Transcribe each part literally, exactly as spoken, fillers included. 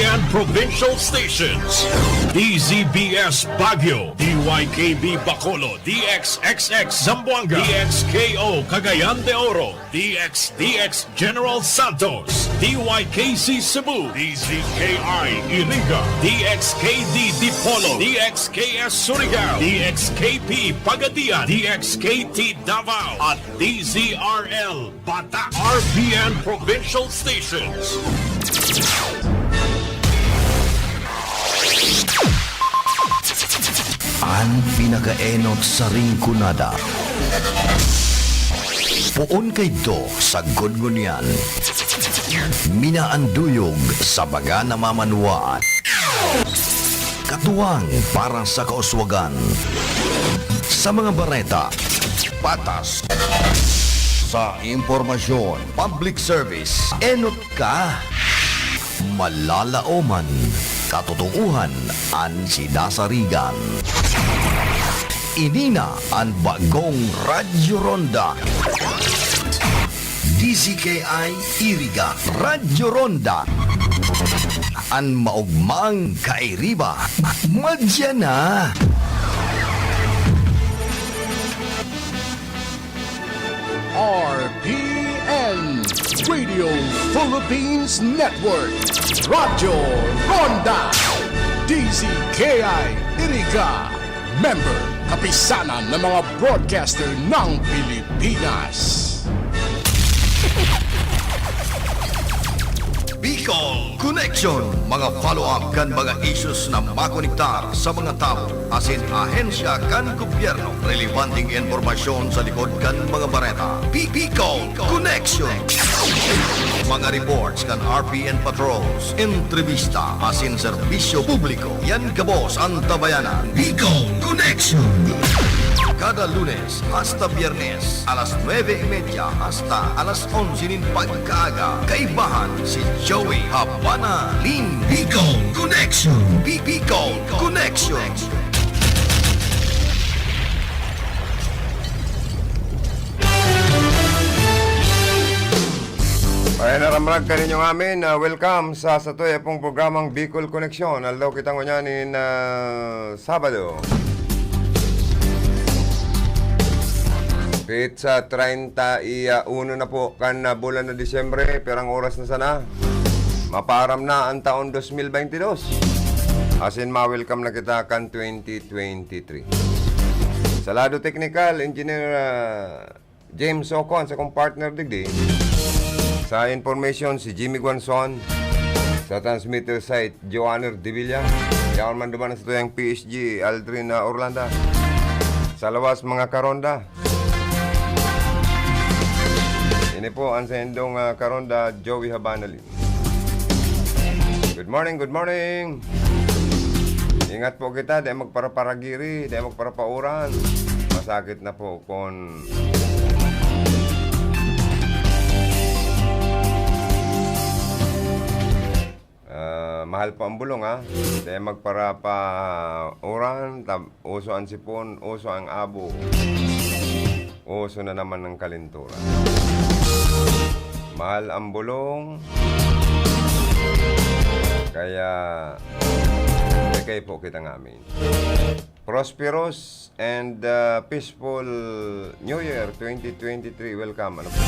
and provincial stations. D Z B S Baguio, D Y K B Bacolod, D X X X Zamboanga, D X K O Cagayan de Oro, D X D X General Santos, D Y K C Cebu, D Z K I Iriga, D X K D Dipolog, D X K S Surigao, D X K P Pagadian, D X K T Davao, at D Z R L Bata, R P N Provincial Stations. An pinakaenot sa Rinconada. Poon kaidto sagkod ngunyan. Minaanduyog sa baga na mamanwaan. Katuwang para sa kauswagan. Sa mga bareta, patas. Sa impormasyon, public service, enot ka. Malalaoman, katotoohan an sidasarigan. Ini na an bagong Radyo Ronda. D Z K I Iriga, Radyo Ronda. An maogmang kairiba, madya na. R P N, Radio Philippines Network, Radyo Ronda, D Z K I Iriga, member, Kapisanan ng mga Broadcaster ng Pilipinas. Bicol Connection, mga follow-up kan mga issues na makonektar sa mga tawo asin ahensya kan gobyerno. Relebanteng impormasyon sa likod kan mga bareta. Bi-, Bicol Connection. Mga reports kan R P N patrols, entrevista asin serbisyo publiko. Yan gabos an tabayanan. Bicol Connection. Kada Lunes hasta Biyernes, alas nuebe y media hasta alas onse nin pagkaaga, kaibahan si Joey Habana nin Bicol Connection. Bi-, Bicol Connection. Ay, naramrag kaninyo ngamin, ah, welcome sa satuya pong programang Bicol Connection. Aldaw kita ngunyan nin, ah, Sabado. Petsa treinta y uno na po kan, ah, bulan na Disyembre, pirang oras na sana. Mapaaram na an taon dos mil beinte dos. Asin ma-welcome na kita kan twenty twenty-three. Sa lado teknikal, Engineer, ah, James Ocon, sa kong partner digdi. Sa information, si Jimmy Guanzon. Sa transmitter site, Joanner Devilla. Yaon man duman sa tuyang P S G, Aldrin, ah, Orlando. Sa lawas, mga karonda. Ini po ang saindong, ah, karonda, Joey Habanali. Good morning, good morning. Ingat po kita, di magparaparagiri, di magparapauran. Masakit na po kung, ah, mahal po ang bulong, ha. Di magparapauran, tab-, uso ang sipon, uso ang abo. Uso na naman ang kalinturan. Mahal ang bulong, kaya ikay po kita ngamin. Prosperous and, uh, peaceful New Year twenty twenty-three. Welcome. Ano po?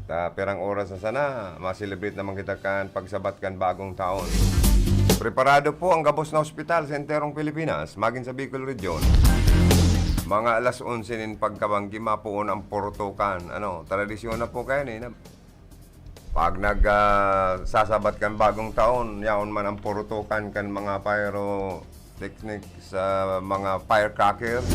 Ta, pirang oras na sana, ma-celebrate naman kita kan pagsabat kan bagong taon. Preparado po ang gabos na ospital sa enterong Pilipinas, magin sa Bicol Region. Mga alas onse nin pagkabanggi, mapoon ang purutukan. Ano, tradisyon na po kaya ni na pag nag, ah, sasabat kan bagong taon, yaon man ang purutukan kan mga pyrotechnic sa mga firecracker.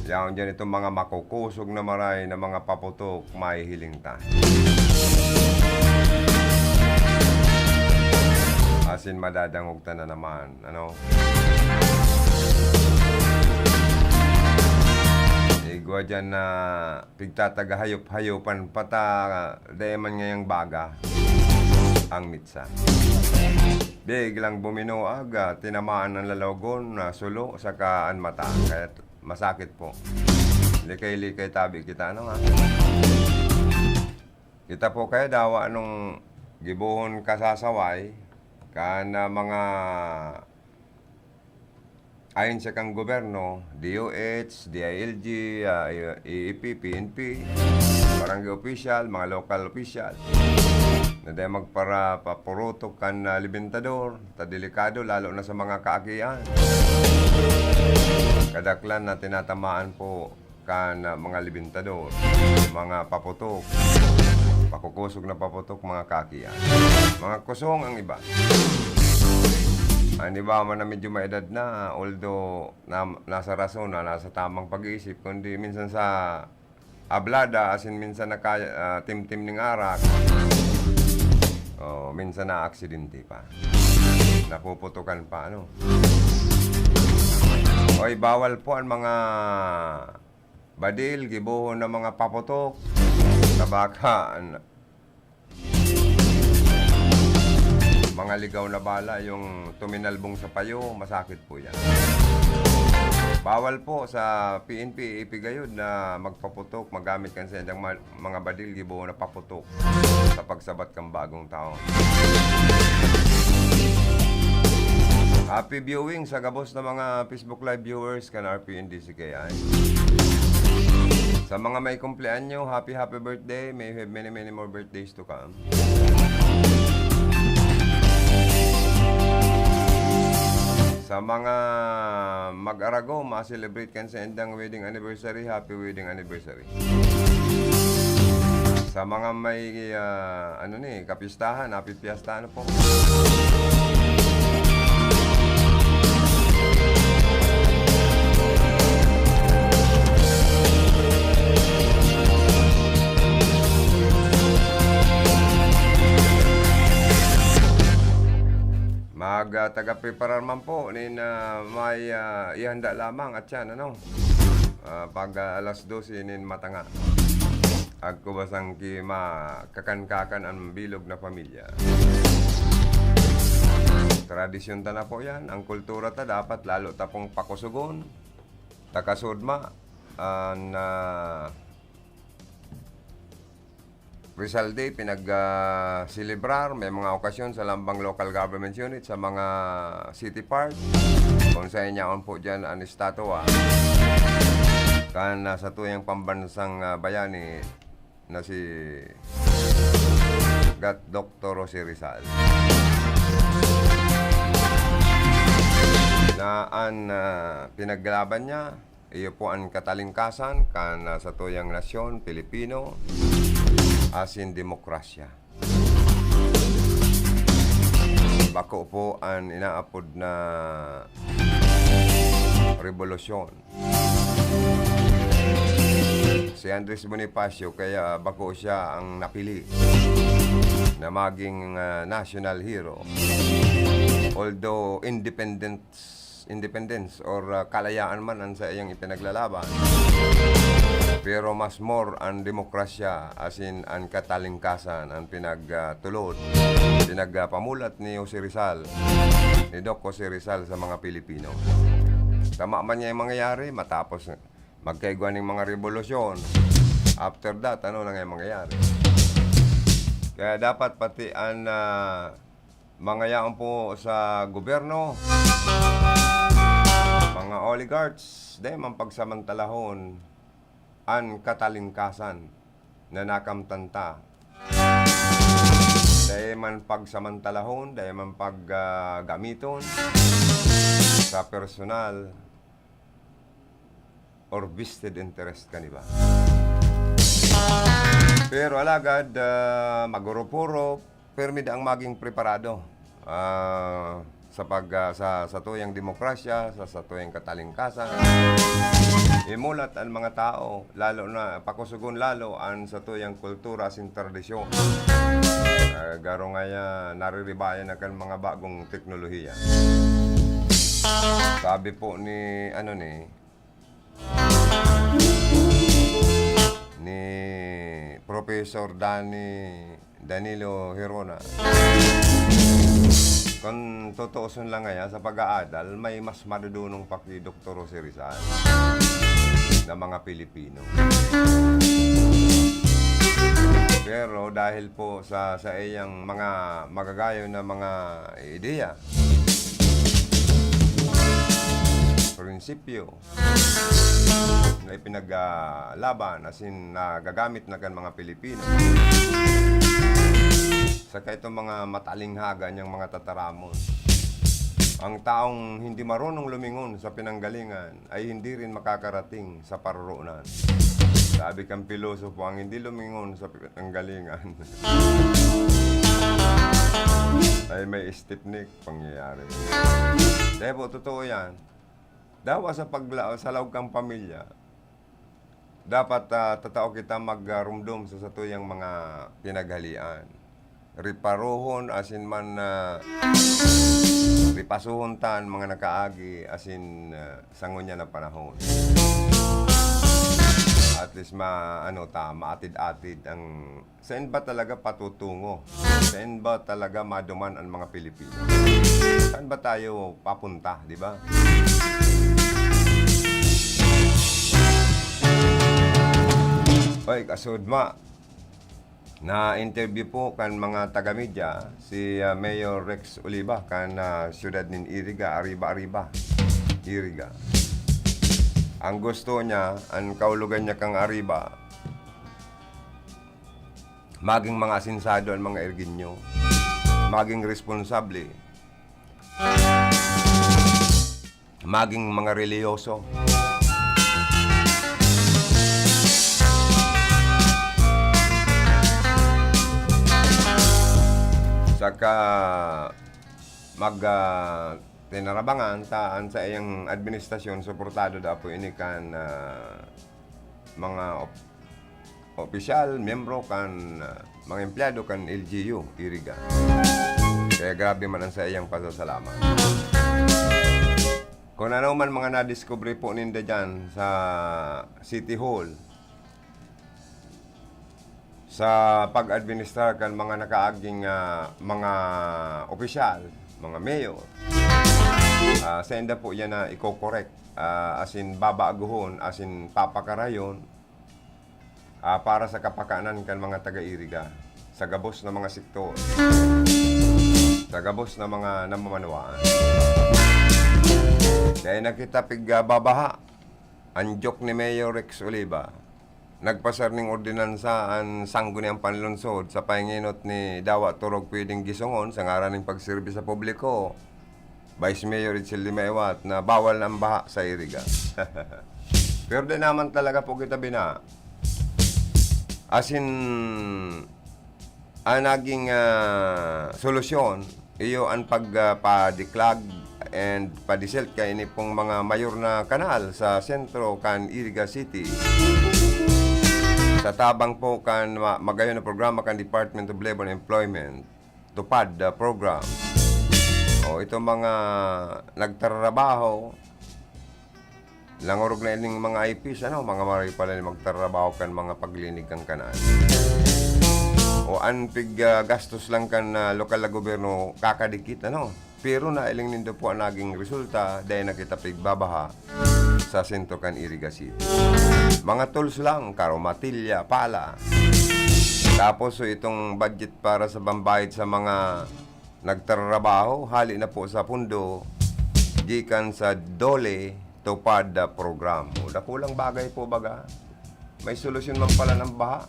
Yaon dyan itong mga makukusog na maray na mga paputok, mahihiling ta. Asin madadangog ta na naman, ano? Igwa dyan na pigtatagahayop-hayopan pa ta, dai man ngayang baga ang mitsa. Biglang buminuag, ah, tinamaan ng lalawagon na sulo saka an mata. Kaya t-, masakit po. Likay-likay tabi kita, ano nga? Kita po kaya dawa nung gibohon kasasaway kan, ah, mga ahensya kan gobyerno, D O H, D I L G, ah, E P, P N P, barangay official, mga local official, na dai magpara-, papurutok kan, ah, libintador, ta delikado, lalo na sa mga kaakian. Kadaklan na tinatamaan po kan, ah, mga libintador, mga paputok, pakukusog na paputok, mga kaakian. Mga kusong ang iba. Ang iba man na medyo may edad na, although na, nasa rason na, nasa tamang pag-iisip, kundi minsan sa ablada, asin minsan naka-, ah, timtim ning arak. Oh, minsan na aksidente pa. Napuputukan pa, ano. Oy, bawal po ang mga badil, gibohon na mga paputok, tabaka, an-, mga ligaw na bala, yung tuminalbong sa payo, masakit po yan. Bawal po sa P N P, ipigayod na magpaputok, magamit kan sa indang ma-, mga badil, gibohon na paputok sa pagsabat kan bagong taon. Happy viewing sa gabos na mga Facebook Live viewers kan R P N D C K I. Sa mga may kumpleanyo, happy, happy birthday. May you have many, many more birthdays to come. Sa mga mag-arago, ma-celebrate kan sa indang wedding anniversary, happy wedding anniversary. Sa mga may, ah, ano ni, kapistahan, happy fiesta, ano po. Mag, ah, taga-preparar man po nin, ah, may, ah, ihanda lamang at yan, ano, ah, pag, ah, alas dose nin matanga. Agko basang ki makakan-kakan an bilog na pamilya. Tradisyon ta na po yan. Ang kultura ta dapat lalo ta pong pakusugon. Takasudma, an, ah, Rizal Day, pinag, ah, selebrar, may mga okasyon sa lambang local government unit, sa mga city park, kung saan yaon po dyan an estatwa kan, ah, satuyang pambansang, ah, bayani na si Gat Doktor Jose Rizal. Na an, ah, pinaglaban niya, iyo po an katalingkasan kan, ah, satuyang nasyon, Pilipino, asin demokrasya. Bako po an inaapod na rebolusyon. Si Andres Bonifacio, kaya bako siya ang napili na maging, ah, national hero. Although independent independence or, ah, kalayaan man an saiyang ipinaglalaban. Pero mas more an demokrasya, asin an katalingkasan, an pinag, ah, tulod, pinag, ah, pamulat ni Jose Rizal, ni Doc Jose Rizal sa mga Pilipino. Tama man niya yung mangyayari, matapos magkaigwa ning mga rebolusyon. After that, ano na nga yung mangyayari? Kaya dapat pati an, ah, mga yaon po sa gobyerno, mga oligarchs, dai man pagsamantalahon an katalingkasan na nakamtan ta. Dai man pagsamantalahon, dai man pag, ah, gamiton sa personal or vested interest kan iba. Pero alagad, ah, magurop-urop, pirmi daang maging preparado, ah, sa pag, ah, sa satuyang demokrasya, sa satuyang katalingkasan. Imulat an mga tao, lalo na pakusugon lalo an satuyang kultura asin tradisyon. Ah, garo ngaya nariribayan na kan mga bagong teknolohiya. Sabi po ni, ano ni, ni Professor Dani, Danilo Hirona, kun tutuuson lang ngaya sa pag-aadal, may mas madudunong pa ki Doktor Jose Rizal na mga Pilipino. Pero dahil po sa, sa iyang mga magagayon na mga ideya, prinsipyo, na ipinaglaban, asin nagagamit na kan mga Pilipino. Saka itong mga matalinghaga niyang mga tataramon. Ang taong hindi marunong lumingon sa pinanggalingan ay hindi rin makakarating sa paruroonan. Sabi kang pilosopo, ang hindi lumingon sa pinanggalingan ay may stiff neck pangyayari. Dahil po, totoo yan. Dawa sa pagla-, sa laog kang pamilya, dapat, ah, tatao kita magrumdom sa satuyang mga pinaghalian. Riparohon asin man, ah, ripasohon ta an mga nakaagi asin, ah, sa ngunyan na panahon. At least ma-, ano ta, maatid-atid ang Saan ba talaga patutungo? Saan ba talaga maduman ang mga Pilipino? Saan ba tayo papunta, di ba? Oy, kasudma, na-interview po kan mga taga-media si, ah, Mayor Rex Oliva kan, ah, siyudad nin Iriga, Arriba, Arriba, Iriga. Ang gusto niya, ang kaulugan niya kang Arriba, maging mga asensado an mga Irgueño, maging responsable, maging mga relihiyoso. Saka mag, ah, tinarabangan ta an saiyang administrasyon, suportado daw po ini kan, ah, mga op-, opisyal, miyembro kan, ah, mga empleyado kan L G U, Iriga. Kaya grabe man ang saiyang pasasalamat. Kung ano man mga nadiskubre po ninda dyan sa City Hall, sa pag-administrar kan mga nakaaging, ah, mga opisyal, mga mayor, ah, sainda po yan na iko-correct, ah, asin babaguhon, asin papakarayon, ah, para sa kapakanan kan mga taga-Iriga, sa gabos na mga sektor, sa gabos na mga namamanwaan. Dai na kita pigbabaha. An joke ni Mayor Rex Oliva, nagpasar ning ordinansa an Sangguniang Panlungsod sa pahinginot ni Dawa Turog Pwedeng Gisongon sa ngaran ning pagserbi sa publiko, Vice Mayor Itzel Dimaiwat, na bawal na ang baha sa Iriga. Pero di naman talaga po kita bina-, asin, ang naging, ah, solusyon, iyo an pag, ah, padiklag and padiselt kaini pong mga mayor na kanal sa sentro kan Iriga City. Sa tabang po kan ma-, magayon na programa kan Department of Labor and Employment, TUPAD, ah, program. O, itong mga nagtatrabaho, Nangorog na ining mga I Ps, ano, mga maray pala ni magtarabaho kan mga paglinig kan kanal. O an pig, ah, gastos lang kan, ah, lokal na gobyerno, kakadikit, ano. Pero nailing nindo po ang naging resulta, dahil nakita pigbabaha sa sentro kan Iriga City. Mga tools lang, karomatilya, pala. Tapos, so, itong budget para sa pambayad sa mga nagtarabaho, hali na po sa pundo gikan sa DOLE TUPAD program. O, dakulang bagay po baga. May solusyon man pala ng baha.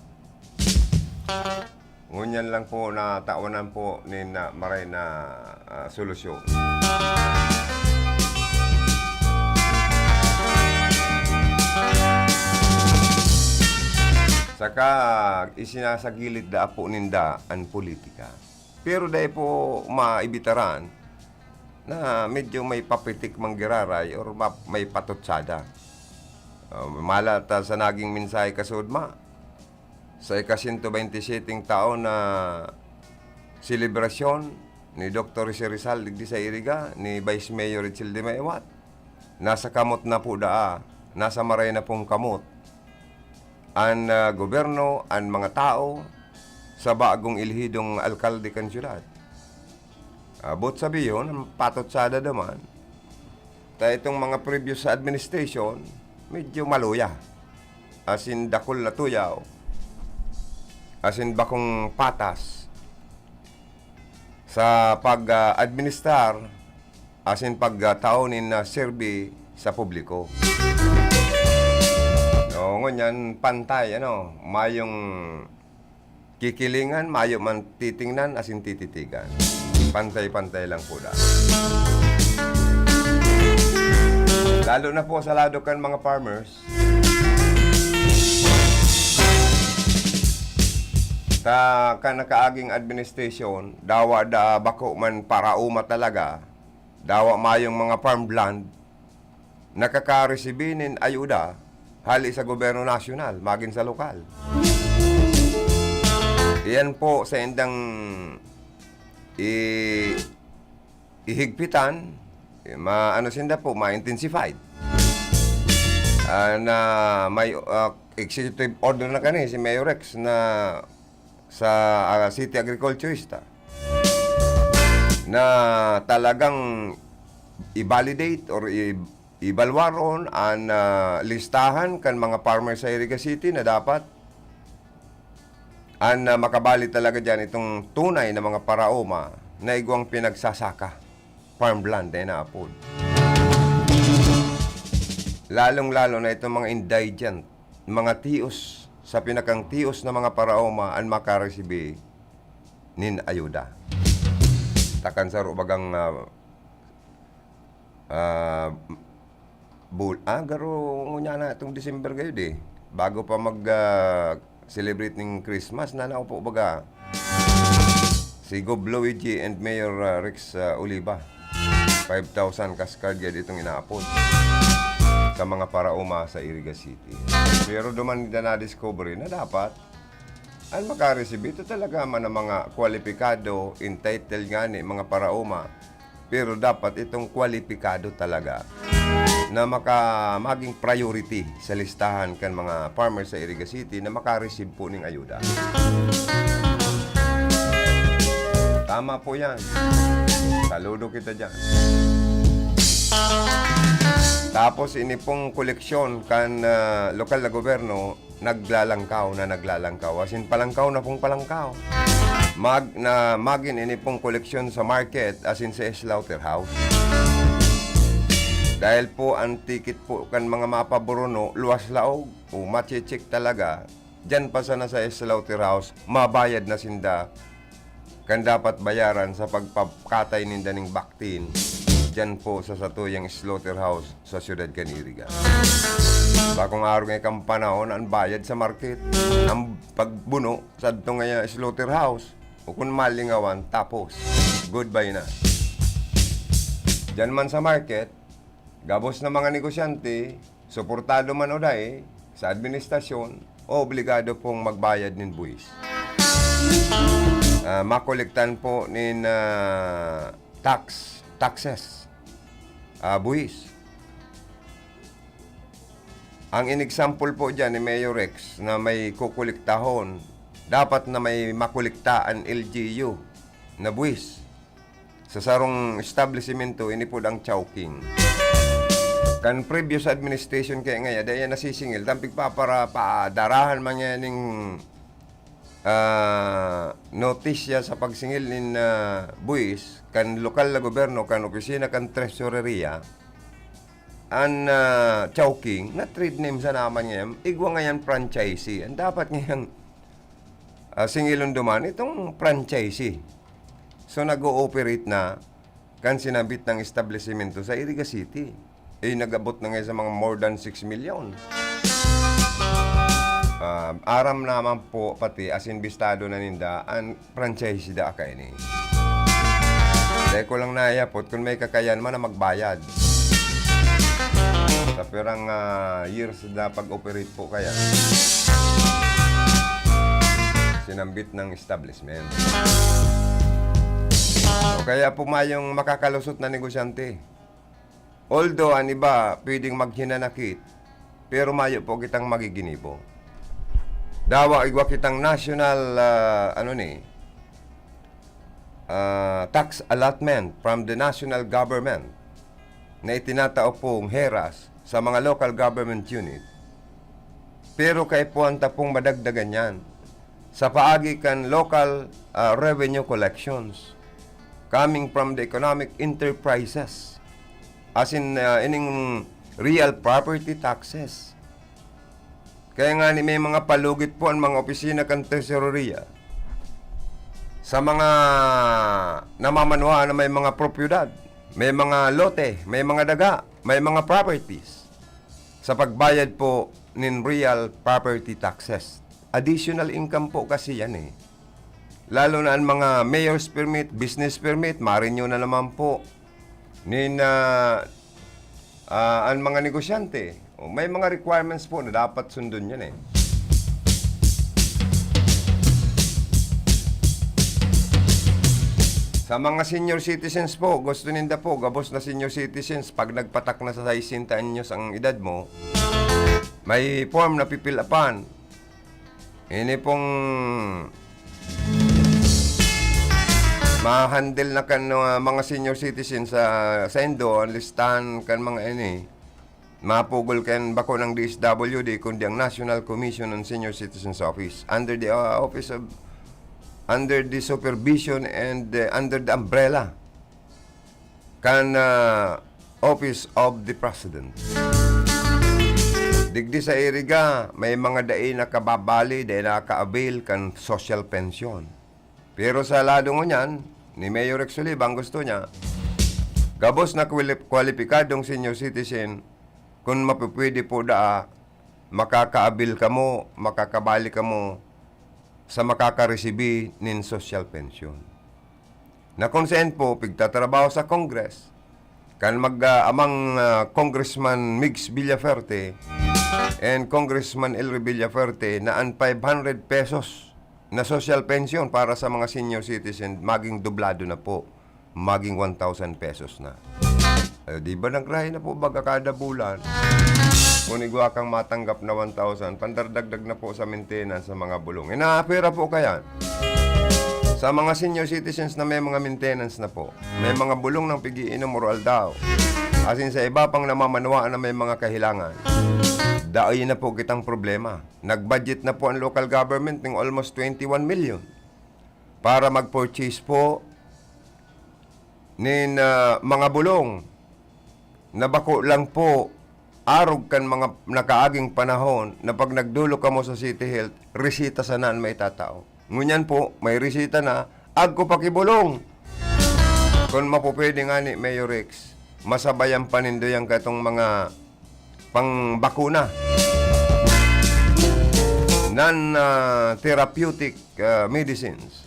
Ngunyan lang po na tawanan po ni na maray na, ah, solusyon. Saka isinasagilid da po ninda ang politika. Pero dai po maibitaran na medyo may papitik manggiraray or ma-, may patutsada. Ah, mala ta sa naging mensahe kasudma, sa ika-sento bente siyete taon na selebrasyon ni Doktor Risa Rizal digdi sa Iriga, ni Vice Mayor Richel de Maewat. Nasa kamot na po daa, nasa maray na pong kamot an, ah, gobyerno, an mga tao sa bagong elehidong alkalde kan syudad. Ah, boot sabihon, an patutsada duman, ta itong mga previous administration, medyo maluya. As in, dakul na tuyaw. asin bakong patas sa pag, ah, administrar asin pagtao nin, ah, serbi sa publiko. No, ngunyan pantay, ano, mayong kikilingan, mayo man titingnan asin tititigan. Pantay-pantay lang po da. Lalo na po sa lado kan mga farmers. Ta kan nakaaging administration, dawa da bako man paraoma talaga, dawa mayong mga farmland, nakakaresibi nin ayuda hali sa gobyerno nasyonal, magin sa lokal. Iyan po sa indang i-, ihigpitan, ma-, ano sinda po, ma-intensified. Ah, na may, ah, executive order na kani si Mayor Rex na sa, ah, City Agriculturista na talagang i-validate or i-, ibalwaron an, ah, listahan kan mga farmer sa Iriga City na dapat an, ah, makabali talaga diyan itong tunay na mga paraoma na igwang pinagsasaka, farmland na inaapod. Lalong-lalo na itong mga indigent, mga tios, sa pinakang tios na mga paraoma an makaresibi nin ayuda. Takan saro bagang, ah, ah, bul-, ah, garo ngunyan na itong December gayod eh. Bago pa mag, ah, celebrate ning Christmas, na naupo baga si Gob Luigi and Mayor, ah, Rex, ah, Oliva. Five thousand cash card gayod itong inaapod sa mga paraoma sa Iriga City. Pero duman na na-discover na dapat an makaresibi ito talaga man ang mga kwalipikado, entitled ngani, mga paraoma. Pero dapat itong kwalipikado talaga na maka-, maging priority sa listahan kan mga farmers sa Iriga City na makareceive po ning ayuda. Tama po yan. Saludo kita dyan. Tapos ini pong koleksyon kan, ah, lokal na gobyerno, naglalangkaw na naglalangkaw. As in, palangkaw na pong palangkaw. Mag-, na magin ini pong koleksyon sa market, as in sa slaughterhouse. Dahil po ang ticket po kan mga mapaboruno, luwas laog o mache-check talaga, diyan pa sana sa slaughterhouse, mabayad na sinda kan dapat bayaran sa pagpapakatay ninda ning baktin diyan po sa satuyang slaughterhouse sa siyudad kan Iriga. Bakong arog nga kan panahon, ang bayad sa market, ang pagbuno sa adto nga slaughterhouse, o kun malingawan, tapos, goodbye na. Diyan man sa market, gabos na mga negosyante, suportado man o dai sa administrasyon, obligado pong magbayad nin buwis. Ah, makolektan po nin, ah, tax, taxes, ah, buwis. Ang in-example po diyan ni Mayor Rex na may kukolektahon, dapat na may makolekta an L G U na buwis. Sa sarong establisimento, ini po ang Chowking. Kan previous administration kaya ngaya, dai yan nasisingil, tampig papara-, padarahan man niya ning, ah, notisya sa pagsingil nin, ah, buwis, kan lokal na gobyerno, kan opisina, kan tresoreria, an, ah, Chowking, na trade name sana man ngayon, igwa ngayon franchisee. Ang dapat ngayon, ah, singilon duman, itong franchisee. So, nag-ooperate na kan sinambit na establisimento sa Iriga City. Eh, nag-abot na ngayon sa mga more than six million. Ah, aram naman po pati, as in, bistado na ninda an franchise da kaini. Dai ko lang naihapot kung may kakayan man na magbayad. Sa pirang, ah, years na pag-operate po kaya sinambit ng establishment. O kaya po mayong makakalusot na negosyante. Although, an iba pwedeng maghinanakit, pero mayo po kitang magiginibo. Dawa igwa kitang national, ah, ano ni, ah, tax allotment from the national government na itinatao pong heras sa mga local government unit. Pero kaipuhan ta pong madagdagan yan. sa paagi kan local, ah, revenue collections coming from the economic enterprises, as in, ah, ining real property taxes. Kaya nga ni may mga palugit po ang mga opisina kan Tesoreria sa mga namamanwaan na may mga propiedad, may mga lote, may mga daga, may mga properties sa pagbayad po nin real property taxes. Additional income po kasi yan eh. Lalo na ang mga mayor's permit, business permit, ma-renew na naman po. Nin, ah, ah, ang mga negosyante, o, may mga requirements po na dapat sundon yan eh. Sa mga senior citizens po, gusto ninda po, gabos na senior citizens, pag nagpatak na sa sesenta anyos ang edad mo, may form na pipilapan. Ini pong ma-handle na kan, uh, mga senior citizens sa, sa Indo, ang listahan kan mga ini, mapugol kan bako ng D S W D, kundi ang National Commission on Senior Citizens Office, under the, uh, office of, under the supervision and, uh, under the umbrella kan, ah, Office of the President. Digdi sa Iriga, may mga dai nakababali, dai naka-avail kan social pension. Pero sa lado ngunyan, ni Mayor Rex Oliva, ang gusto niya, gabos na kwali-, kwalipikadong senior citizen, kun mapupwede po daa, makaka-avail kamo, makakabali kamo sa makakaresibi nin social pension. Na kung saan po, pigtatrabaho sa Congress, kan mag, ah, amang, ah, Congressman Migs Villafuerte and Congressman Elry Villafuerte na an five hundred pesos na social pension para sa mga senior citizen, maging dublado na po, maging one thousand pesos na. Eh, di ba nagrahay na po baga kada bulan? Kung igwa kang matanggap na one thousand, pandardagdag na po sa maintenance sa mga bulong. Inaapira po kayan. Sa mga senior citizens na may mga maintenance na po, may mga bulong ng pig-iinom or aldaw, asin sa iba pang namamanwaan na may mga kahilangan, dai na po kitang problema. Nag-budget na po ang local government ng almost twenty-one million para mag-purchase po nin, ah, mga bulong na bako lang po arog kan mga nakaaging panahon na pag nagdolok kamo sa City Health, resita sana an maitatao. Ngunyan po, may resita na, agko pa ki bulong. Kun mapupwede ngani, Mayor Rex, masabayan pa nindo yan katong mga pangbakuna. Non, ah, therapeutic, ah, medicines.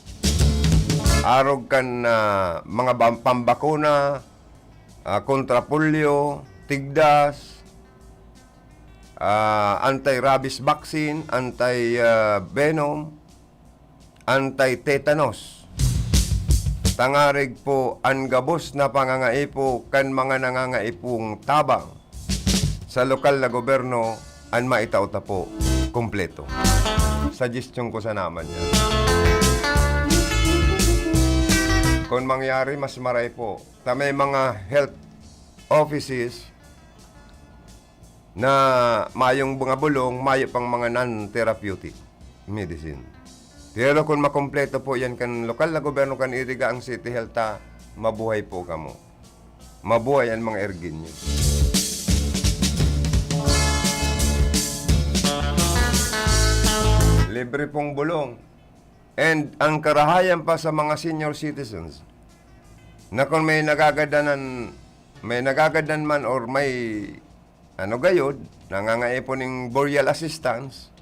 Arog kan, ah, mga bam-, pambakuna, ah, kontra polio, tigdas, ah, anti-rabies vaccine, anti, ah, venom, anti-tetanus. Tangarig po an gabos na pangangaipo kan mga nangangaipong tabang sa lokal na gobyerno an maitao ta po kompleto. Suggestion ko sana man yan. Kung mangyari, mas maray po ta may mga health offices na mayong mga bulong, mayo pang mga non-therapeutic medicine. Pero kung makompleto po yan kan lokal na gobyerno kan Iriga ang City Health ta, mabuhay po kamo. Mabuhay ang mga Erginyo. Libre pong bulong. And ang karahayan pa sa mga senior citizens, na kung may nagagadanan, may nagagadan man or may ano gayod, nangangaipon ning burial assistance,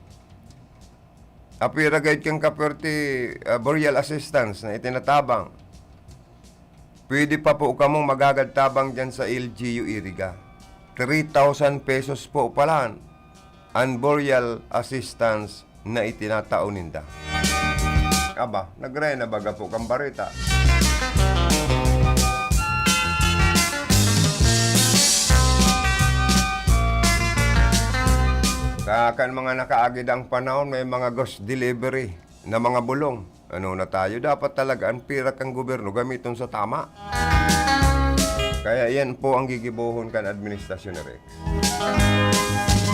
apira gayod kang kaperte, ah, burial assistance na itinatabang. Pwede pa po kamong magagad tabang dyan sa L G U Iriga. Three thousand pesos po palan an burial assistance na itinatao ninda. Aba, nagre na baga po kang bareta. Sa kan mga nakaagid ang panahon, may mga ghost delivery na mga bulong. Ano na tayo? Dapat talaga ang pira kan gobyerno gamiton sa tama. Kaya yan po ang gigibohon kan administrasyon ni Rex.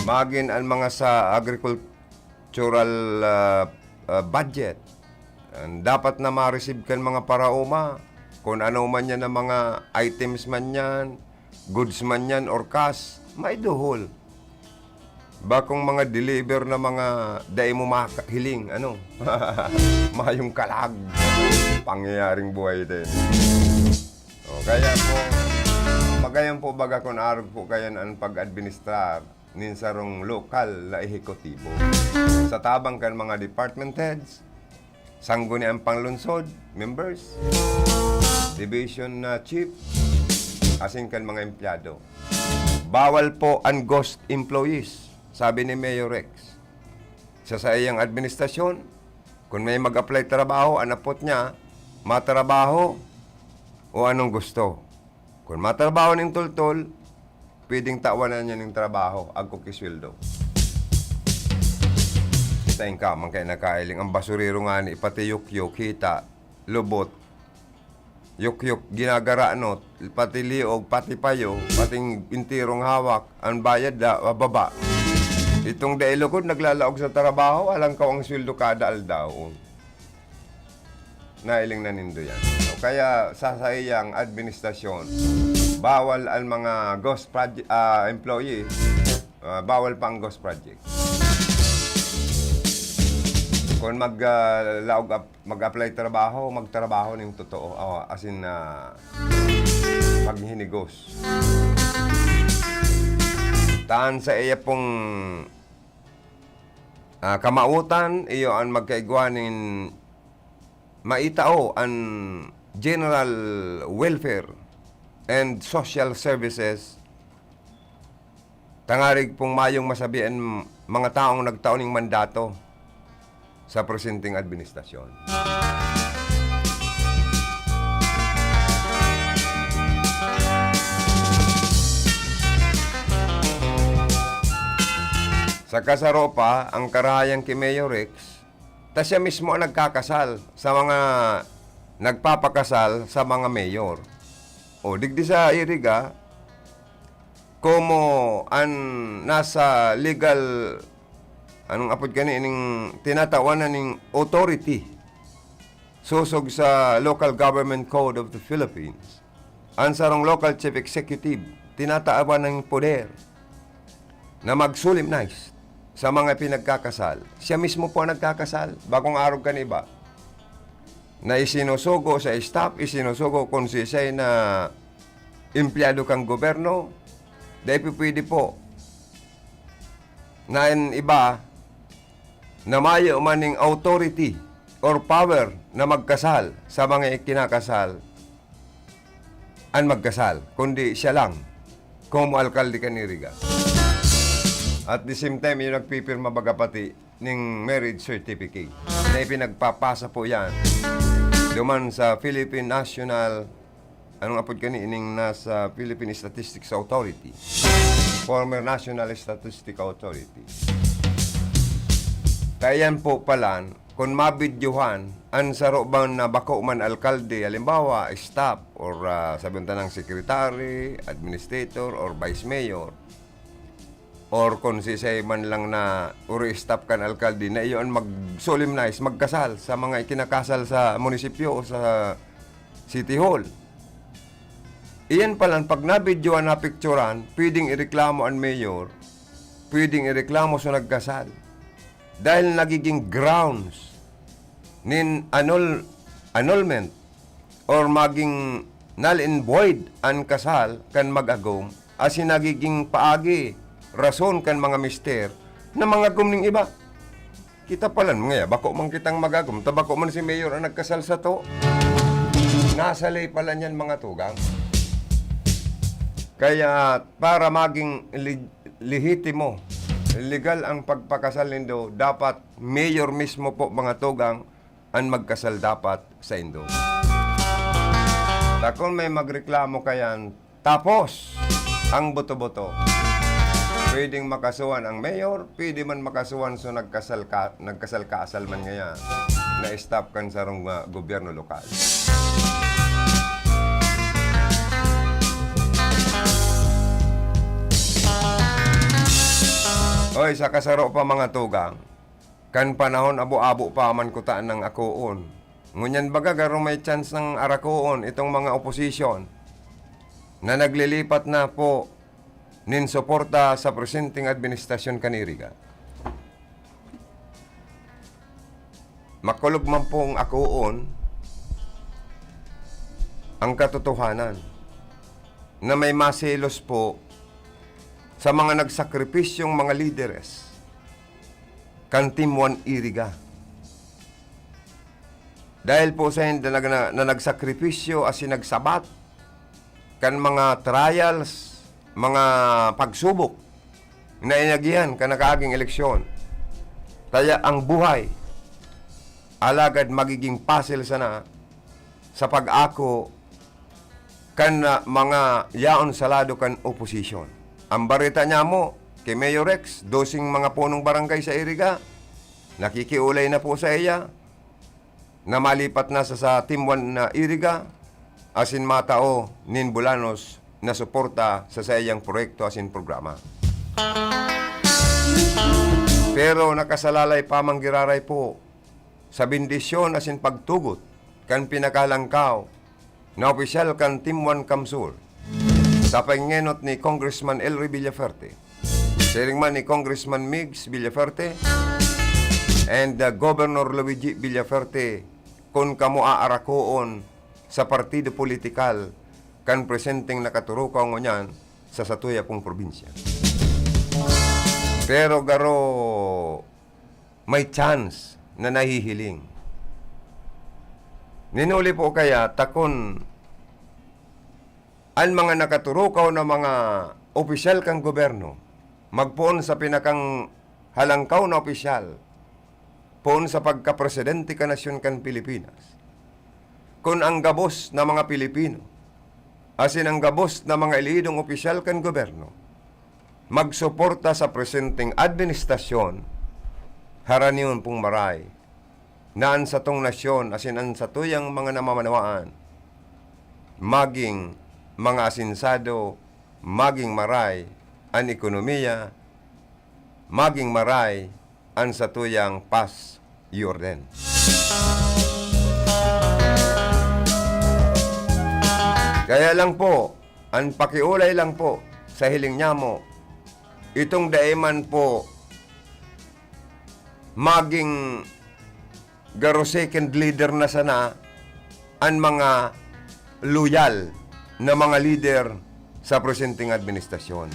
Magin ang mga sa agricultural, ah, ah, budget. An dapat na ma-receive kan mga paraoma, kun ano man yan na mga items man yan, goods man yan or cash, maiduhol. Bakong mga deliver na mga dai mo makahiling, ano? Mayong kalag. Pangyayaring buhay din. O, kaya po, magayon po baga kun arog po kayan an pag-administrar nin sarong lokal na ehekutibo. Sa tabang kan mga department heads, sangguniang panglungsod, members, division na chief, asin kan mga empleyado. Bawal po an ghost employees, sabi ni Mayor Rex. Sa saiyang administrasyon, kun may mag-apply trabaho, an apot niya, matrabaho o anong gusto. Kun matrabaho nin toltol, pwedeng tawan na niya nin trabaho, agko ki sweldo. Kita ka man kay nakailing ang basurero ngani, pati yukyok, hita, lubot, yukyok, ginagaranot, pati liog, pati payo, pating enterong hawak, an bayad da, bababa. Itong dai lugod, naglalaog sa trabaho, alang kaw ang sweldo kada aldaw. Nailing na nindo yan. O kaya sa saiyang administrasyon, bawal ang mga ghost proje-, ah, employee, ah, bawal pa ang ghost project. Kung mag, ah, laog ap-, mag-apply trabaho, magtrabaho ning totoo. Oh, as in, ah, maghinigos. Tan sa iya pong, ah, kamawotan, iyo an magkaigwa nin maitao an general welfare and social services, tangarig pong mayong masabi an mga taong nagtao ning mandato sa presenteng administrasyon. Sa kasaro pa, ang karahayan ki Mayor Rex, ta siya mismo ang nagkakasal sa mga nagpapakasal sa mga mayor. O, digdi sa Iriga, komo an nasa legal, anong apod kani, ning tinatawan na ning authority, sosog sa Local Government Code of the Philippines, an sarong local chief executive, tinatawan ng poder na mag-solemnize sa mga pinagkakasal. Siya mismo po ang nagkakasal, bakong arog kan iba. Na isinusugo sa staff, isinusugo kung sisay na empleyado kang gobyerno, dai po pwede po na an iba na mayo man ning authority or power na magkasal sa mga ikinakasal, an magkasal, kundi siya lang, komo alkalde kan Iriga. At the same time, yung nagpipirma baga pati ning marriage certificate na ipinagpapasa po yan duman sa Philippine National, anong apod kani, ining nasa Philippine Statistics Authority, former National Statistics Authority. Kaya yan po pala, kun mabidyohan, an saro bang na bako man alkalde, halimbawa, staff, or, ah, sabi ta nang secretary, administrator, or vice mayor, or kung sisay man lang na uri staff kan alkalde na iyo an mag-solemnize, magkasal sa mga ikinakasal sa munisipyo o sa City Hall. Iyan palan, pag nabidyohan, napicturan, pwedeng ireklamo an mayor, pwedeng ireklamo sa nagkasal. Dahil nagiging grounds nin annul-, annulment or maging null and void an kasal kan mag-agom, asin nagiging paagi, rason kan mga mister na mangagom ning iba. Kita palan, mga ya, bako man kitang magagom, ta bako man si mayor ang nagkasal sato. Nasa ley pala niyan, mga tugang. Kaya para maging li-, lehitimo, legal ang pagpakasal nindo, dapat mayor mismo po, mga tugang, an magkasal dapat saindo. Ta kun may magreklamo kayan, tapos ang boto-boto. Pwedeng makasuhan ang mayor, pwede man makasuhan so nagkasal ka-, nagkasal-kaasal man ngaya na staff kan sarong, ah, gobyerno lokal. Oy, sa kasaro pa, mga tugang, Kan panahon abo-abo pa man kuta nang akoon. Ngunyan baga garo may chance nang arakoon itong mga opposition na naglilipat na po nin suporta sa presenteng administrasyon kan Iriga. Makulog man pong akoon ang katotohanan na may maselos po sa mga nagsakripisyong mga lideres kan Team One Iriga. Dahil po sa hinda na, na, na nagsakripisyo asin nagsabat kan mga trials, mga pagsubok na inagihan kan nakaaging eleksyon. Kaya ang buhay, alagad magiging puzzle sana sa pag-ako kan, ah, mga yaon sa lado kan oposisyon. Ang bareta niya mo, kay Mayor Rex, doseng mga punong barangay sa Iriga, nakikiulay na po sa iya, na malipat na sa, sa Team One na Iriga, asin matao nin bulanos na suporta sa saiyang proyekto asin programa. Pero nakasalalay pa man giraray po sa bendisyon asin pagtugot kan pinakalangkaw na opisyal kan Team One CamSur, sa pangenot ni Congressman Elry Villaferte, siring man ni Congressman Migs Villaferte, and, uh, Governor Luigi Villaferte, kun kamo aarakoon sa partido politikal kan presenteng nakaturukaw ngunyan sa satuya pong probinsya. Pero garo may chance na nahihiling. Nin huli po kaya, ta kun an mga nakaturukaw na mga opisyal kan gobyerno magpoon sa pinakang halangkaw na opisyal, poon sa pagkapresidente kan nasyon kan Pilipinas, kun ang gabos na mga Pilipino asin ang gabos na mga elehidong opisyal kan gobyerno magsuporta sa presenteng administrasyon, haranion pong maray na an satong nasyon asin an satuyang mga namamanwaan maging mga asinsado, maging maray an ekonomiya, maging maray an satuyang paz y orden. Kaya lang po, an pakiolay lang po sa hiling nyamo, itong dai man po maging garo second leader na sana an mga loyal na mga lider sa presenteng administrasyon.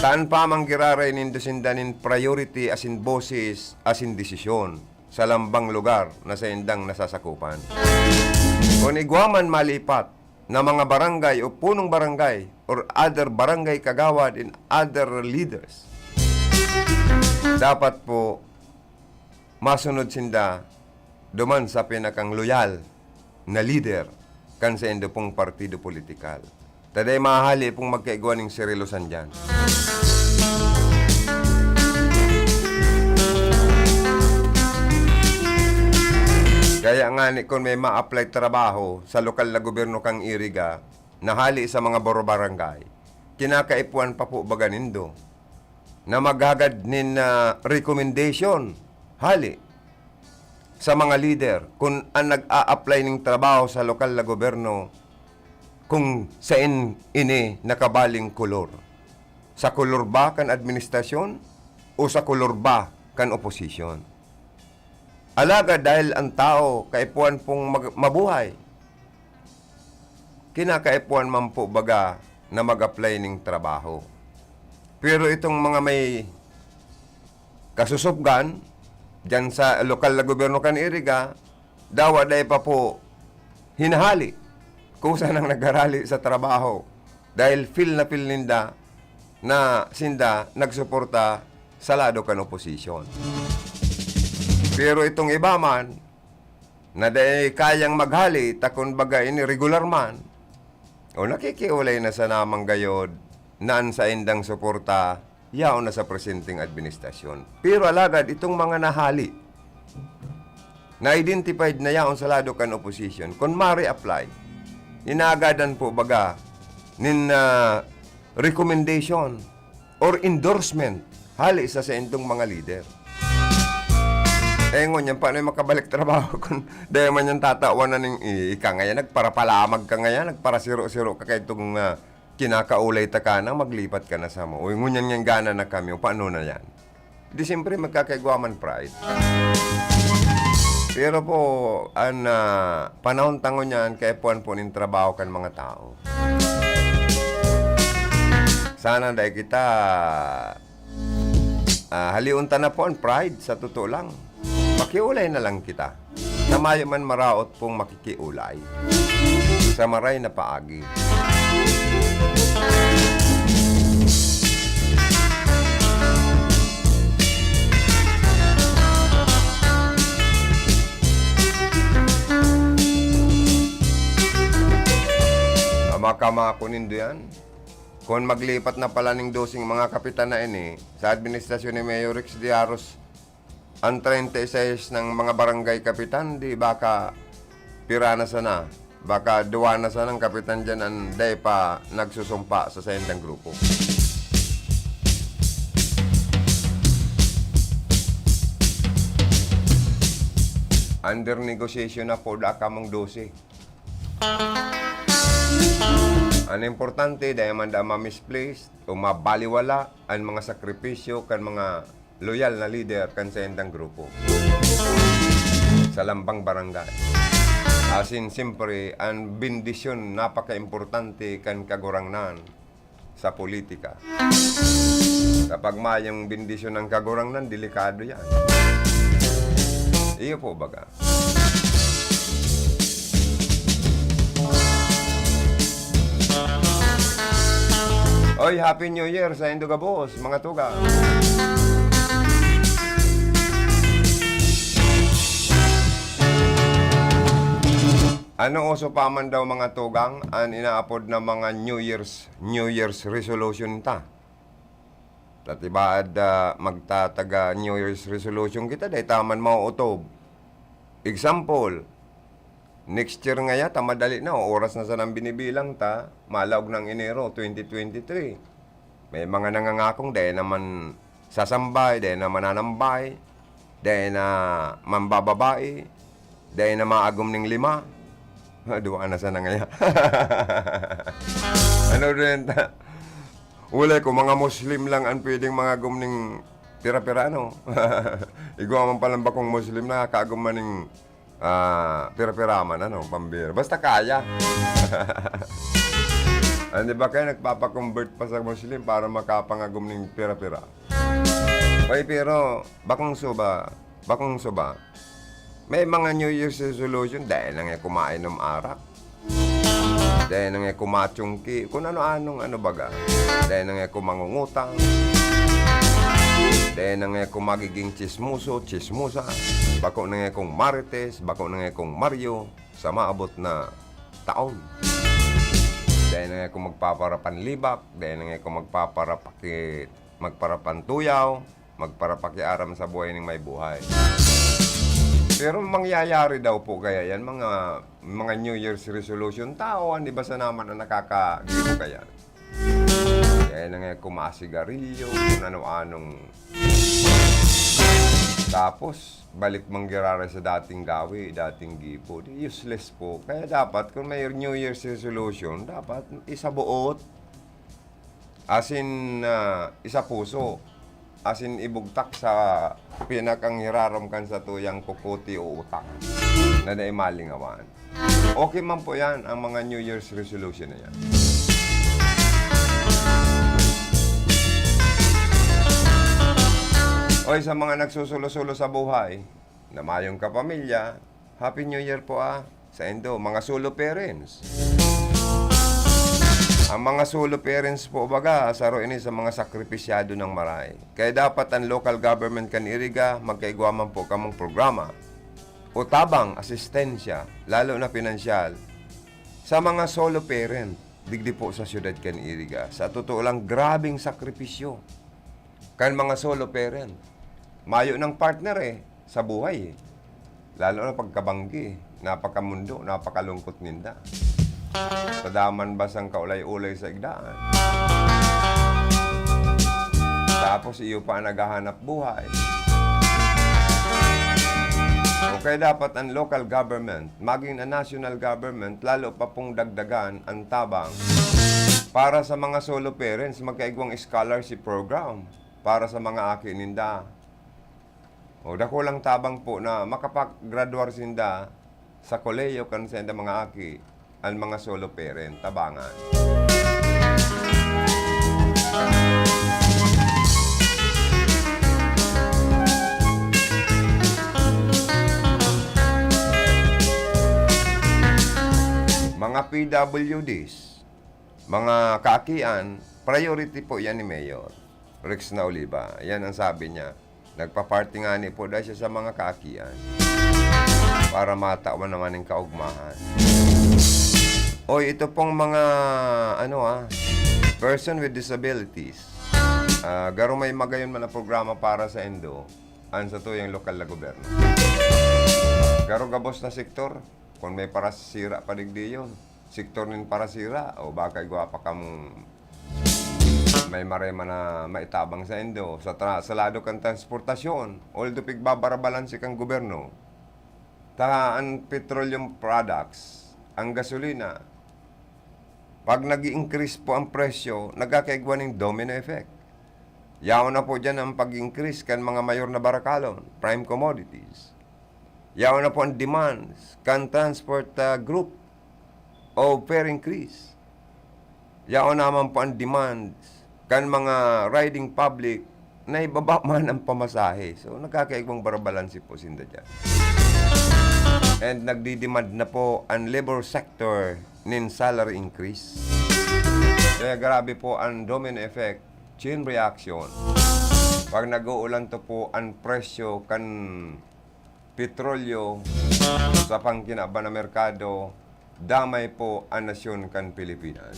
Taan pa man giraray nindo sinda nin priority asin boses asin desisyon sa lambang lugar na saindang nasasakupan. Kun igwa man malipat na mga barangay o punong barangay or other barangay kagawad and other leaders, dapat po masunod sinda duman sa pinakang loyal na lider kan saindo pong partido politikal. Ta dai mahali pong magkaigwa ning serelosan diyan. Kaya ngani, kun may ma-apply trabaho sa lokal na gobyerno kan Iriga, na hali sa mga borobarangay, kinakaipuhan pa po baga nindo na maghagad nin, ah, recommendation hali sa mga lider kun an nag-a-apply ning trabaho sa lokal na gobyerno, kung saen ini nakabaling kolor? Sa kolor ba kan administrasyon o sa kolor ba kan oposisyon? Alagad dahil ang tao kaipuhan pong mag-, mabuhay, kinakaipuhan man po baga na mag-apply ning trabaho. Pero itong mga may kasusubgan diyan sa lokal na gobyerno kan Iriga, dawa dai pa po hinahali kung saan ang nagharali sa trabaho, dahil feel na feel ninda na sinda nagsuporta sa lado kan oposisyon. Pero itong iba man, na dai kayang maghali, ta kun baga ini regular man, o nakikiulay na sana man gayod na an saindang suporta yaon na sa presenteng administrasyon. Pero alagad itong mga nahali, na-identified na yaon sa lado kan oposisyon, kun ma-reapply, inagadan po baga nin, ah, recommendation or endorsement hali sa saindong mga lider. Eh, ngunyan, paano yung makabalik trabaho kun dai man yan tatawan na ning i-, ika ngayan, nagparapalamag ka ngayan, nagparasiro-siro ka kay itong, ah, kinakaulay ta ka na, maglipat ka na sa mo. Uy, ngunyan nga gana na kami, o paano na yan? Di siyempre magkakaigwa man pride. Pero po, an, ah, panahon ta ngunyan, kaya puan po nin trabaho kan mga tao. Sana dai kita, ah, halion ta na po an pride, sa totoo lang. Makiulay na lang kita. Na mayo man maraot pong makikiulay sa maray na paagi. Tama ka, mga kunindo yan. Kung maglipat na pala ning dosing mga kapitan na ini sa administrasyon ni Mayor Rex Diaros, ang treinta y seis ng mga barangay kapitan, di baka pira na sana, baka duwa na sana ang kapitan dyan ang dai pa nagsusumpa sa saindang grupo. Under negotiation na po da kamong dose. Ang importante, dai man da ma-misplace o mabaliwala ang mga sakripisyo kan mga loyal na lider kan saindang grupo sa lambang barangay. Asin, siyempre, ang bendisyon napaka-importante kan Kagurangnan sa politika. Kapag mayong bendisyon ng Kagurangnan, delikado yan. Iyo po, baga. Oy, Happy New Year sa indo gabos, mga tugang. Ano uso pa man daw, mga tugang, an inaapod na mga New Year's, New Year's resolution ta? Tatibaad, ah, magtataga New Year's resolution kita, dai ta man mauutob. Example, next year ngaya ta madali na, oras na sanang binibilang ta, malaog na ang Enero twenty twenty-three. May mga nangangakong dai naman sasambay, dai na mananambay, dai na mambababae, dai na maagom ning lima. Ha, duwa na sana ngaya. Ano rin ta? Ulay ko, mga Muslim lang ang pwedeng mangagom ning pira-pira, ano? Igwa man palang bakong Muslim na kaagom man ning, ah, pira-pira man, ano, pambira. Basta kaya. Ah, di ba kayo nagpapa-convert pa sa Muslim para makapangagom ning pira-pira? Oy, pero bakong suba, bakong suba. May mga New Year's resolution, dai na nga kumainom arak. Dai na nga kumatsungki, kung ano-anong ano baga. Dai na nga kumangungutang. Dai na nga kung magiging tsismoso, tsismosa. Bako na nga kung marites, bako na nga kung Mario sa maabot na taon. Dai na nga kung magpaparapanlibak, dai na nga kung magpaparapaki-, magparapantuyaw, magparapakiaram sa buhay ning may buhay. Pero mangyayari daw po kaya yan, mga, mga New Year's resolution, tao, an iba sana man ang nakakagibo kaya. Dai na nga kumasigarilyo, kung ano-anong. Tapos, balik manggiraray sa dating gawi, dating gibo. Di useless po. Kaya dapat, kung may New Year's resolution, dapat isabuot. Asin, ah, isa puso. Asin ibugtak sa pinakang hirarom kan satuyang kukuti o utak na dai malingawan. Okay man po yan, ang mga New Year's resolution na yan. Oy, sa mga nagsusulo-sulo sa buhay, na mayong kapamilya, Happy New Year po, ah, sa indo, mga solo parents. Ang mga solo parents po, baga, saro ini sa mga sakripisyado ng maray. Kaya dapat ang local government kan Iriga, magkaigwa man po kamong programa o tabang, asistensya, lalo na pinansyal, sa mga solo parent, digdi po sa siyudad kan Iriga. Sa totoo lang, grabeng sakripisyo kan mga solo parent. Mayo ng partner, eh, sa buhay, eh. Lalo na pagkabanggi, eh. Napakamundo, napakalungkot ninda. Sa daman ba sang kaulay-ulay sa igdaan? Tapos iyo pa ang naghahanap buhay. O kaya dapat ang local government, maging ang national government, lalo pa pong dagdagan ang tabang para sa mga solo parents, magkaigwang scholarship program para sa mga aki ninda. O dakulang tabang po na makapag-graduar sinda sa kolehiyo kan sainda mga aki, ang mga solo parent, tabangan. Mga P W Ds, mga kaakian, priority po yan ni Mayor Rex na Oliva. Yan ang sabi niya. Nagpa-party ngani po dahil siya sa mga kaakian para matawan naman ang kaugmahan. Oy, ito pong mga, ano ah, person with disabilities. Ah, garo may magayon man ang programa para sa indo, ang sa tuyang lokal na gobyerno. Garo gabos na sektor, kung may parasira pa digdi yun. Sektor nin parasira, o baka igwa pa kamong may marema na maitabang sa indo. Sa, tra- sa lado kan transportasyon, although pigbabarabalanse kan gobyerno, ta ang petroleum products, ang gasolina, pag nag increase po ang presyo, nagkakaigwa ning domino effect. Yaon na po dyan ang pag-increase kan mga mayor na barakalon, prime commodities. Yaon na po ang demands kan transport ah, group o fare increase. Yaon naman po ang demands kan mga riding public na ibaba man ang pamasahe. So, nagkakaigwang barabalanse po sinda dyan. And nagdidemand na po ang labor sector nin salary increase. Kaya grabe po ang domino effect, chain reaction. Pag nag-uulan to po ang presyo kan petrolyo sa pangkinaban na merkado, damay po ang nasyon kan Pilipinas.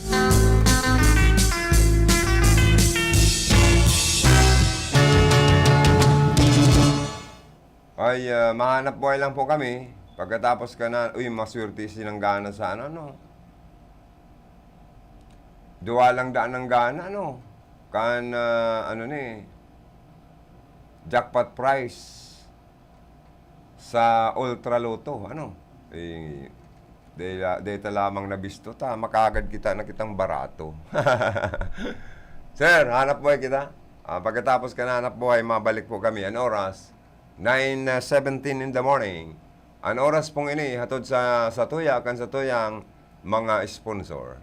Ay, ah, mahanap buhay lang po kami. Pagkatapos ka na, uy, maswerte sinanggana sa ano, no? Duwa lang daan ang gana, no? Kan, ah, ano ni, jackpot prize sa Ultra Lotto, ano? Eh, de, de ta lamang nabisto ta, makagad kita na kitang barato. Sir, hanap buhay kita. Ah, pagkatapos ka na hanap buhay, mabalik po kami. Ang oras, nine seventeen in the morning. Ang oras pong ini, hatod sa, sa tuya, kan sa tuyang mga sponsor.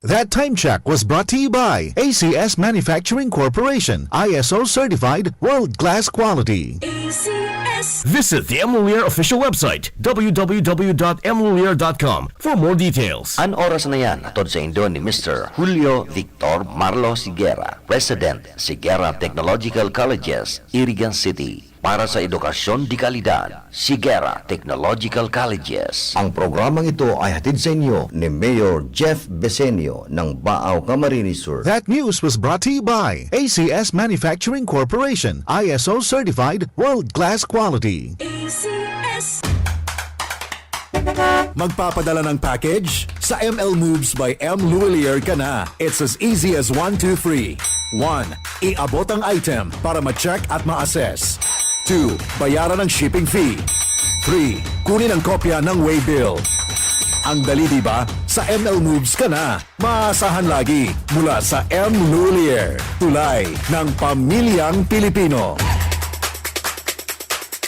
That time check was brought to you by A C S Manufacturing Corporation, I S O certified, world-class quality. A C S. Visit the M Lulier official website, w w w dot m lulier dot com, for more details. An oras na yan, hatod saindo ni Mister Julio Victor Marlo Sigera, President, Sigera Technological Colleges, Irigan City. Para sa edukasyon de kalidad, Sigera Technological Colleges. Ang programang ito ay hatid sa inyo ni Mayor Jeff Besenio ng Baao, Camarines Sur. That news was brought to you by A C S Manufacturing Corporation, I S O certified, world-class quality. A C S. Magpapadala ng package? Sa M L Moves by M Luwilier ka na. It's as easy as one, two, three. One, iabot ang item para ma-check at ma-assess. Two, bayaran ang shipping fee. Three, kunin ang kopya ng waybill. Ang dali, di ba? Sa M L Moves ka na. Maasahan lagi mula sa M Lulier, tulay ng pamilyang Pilipino.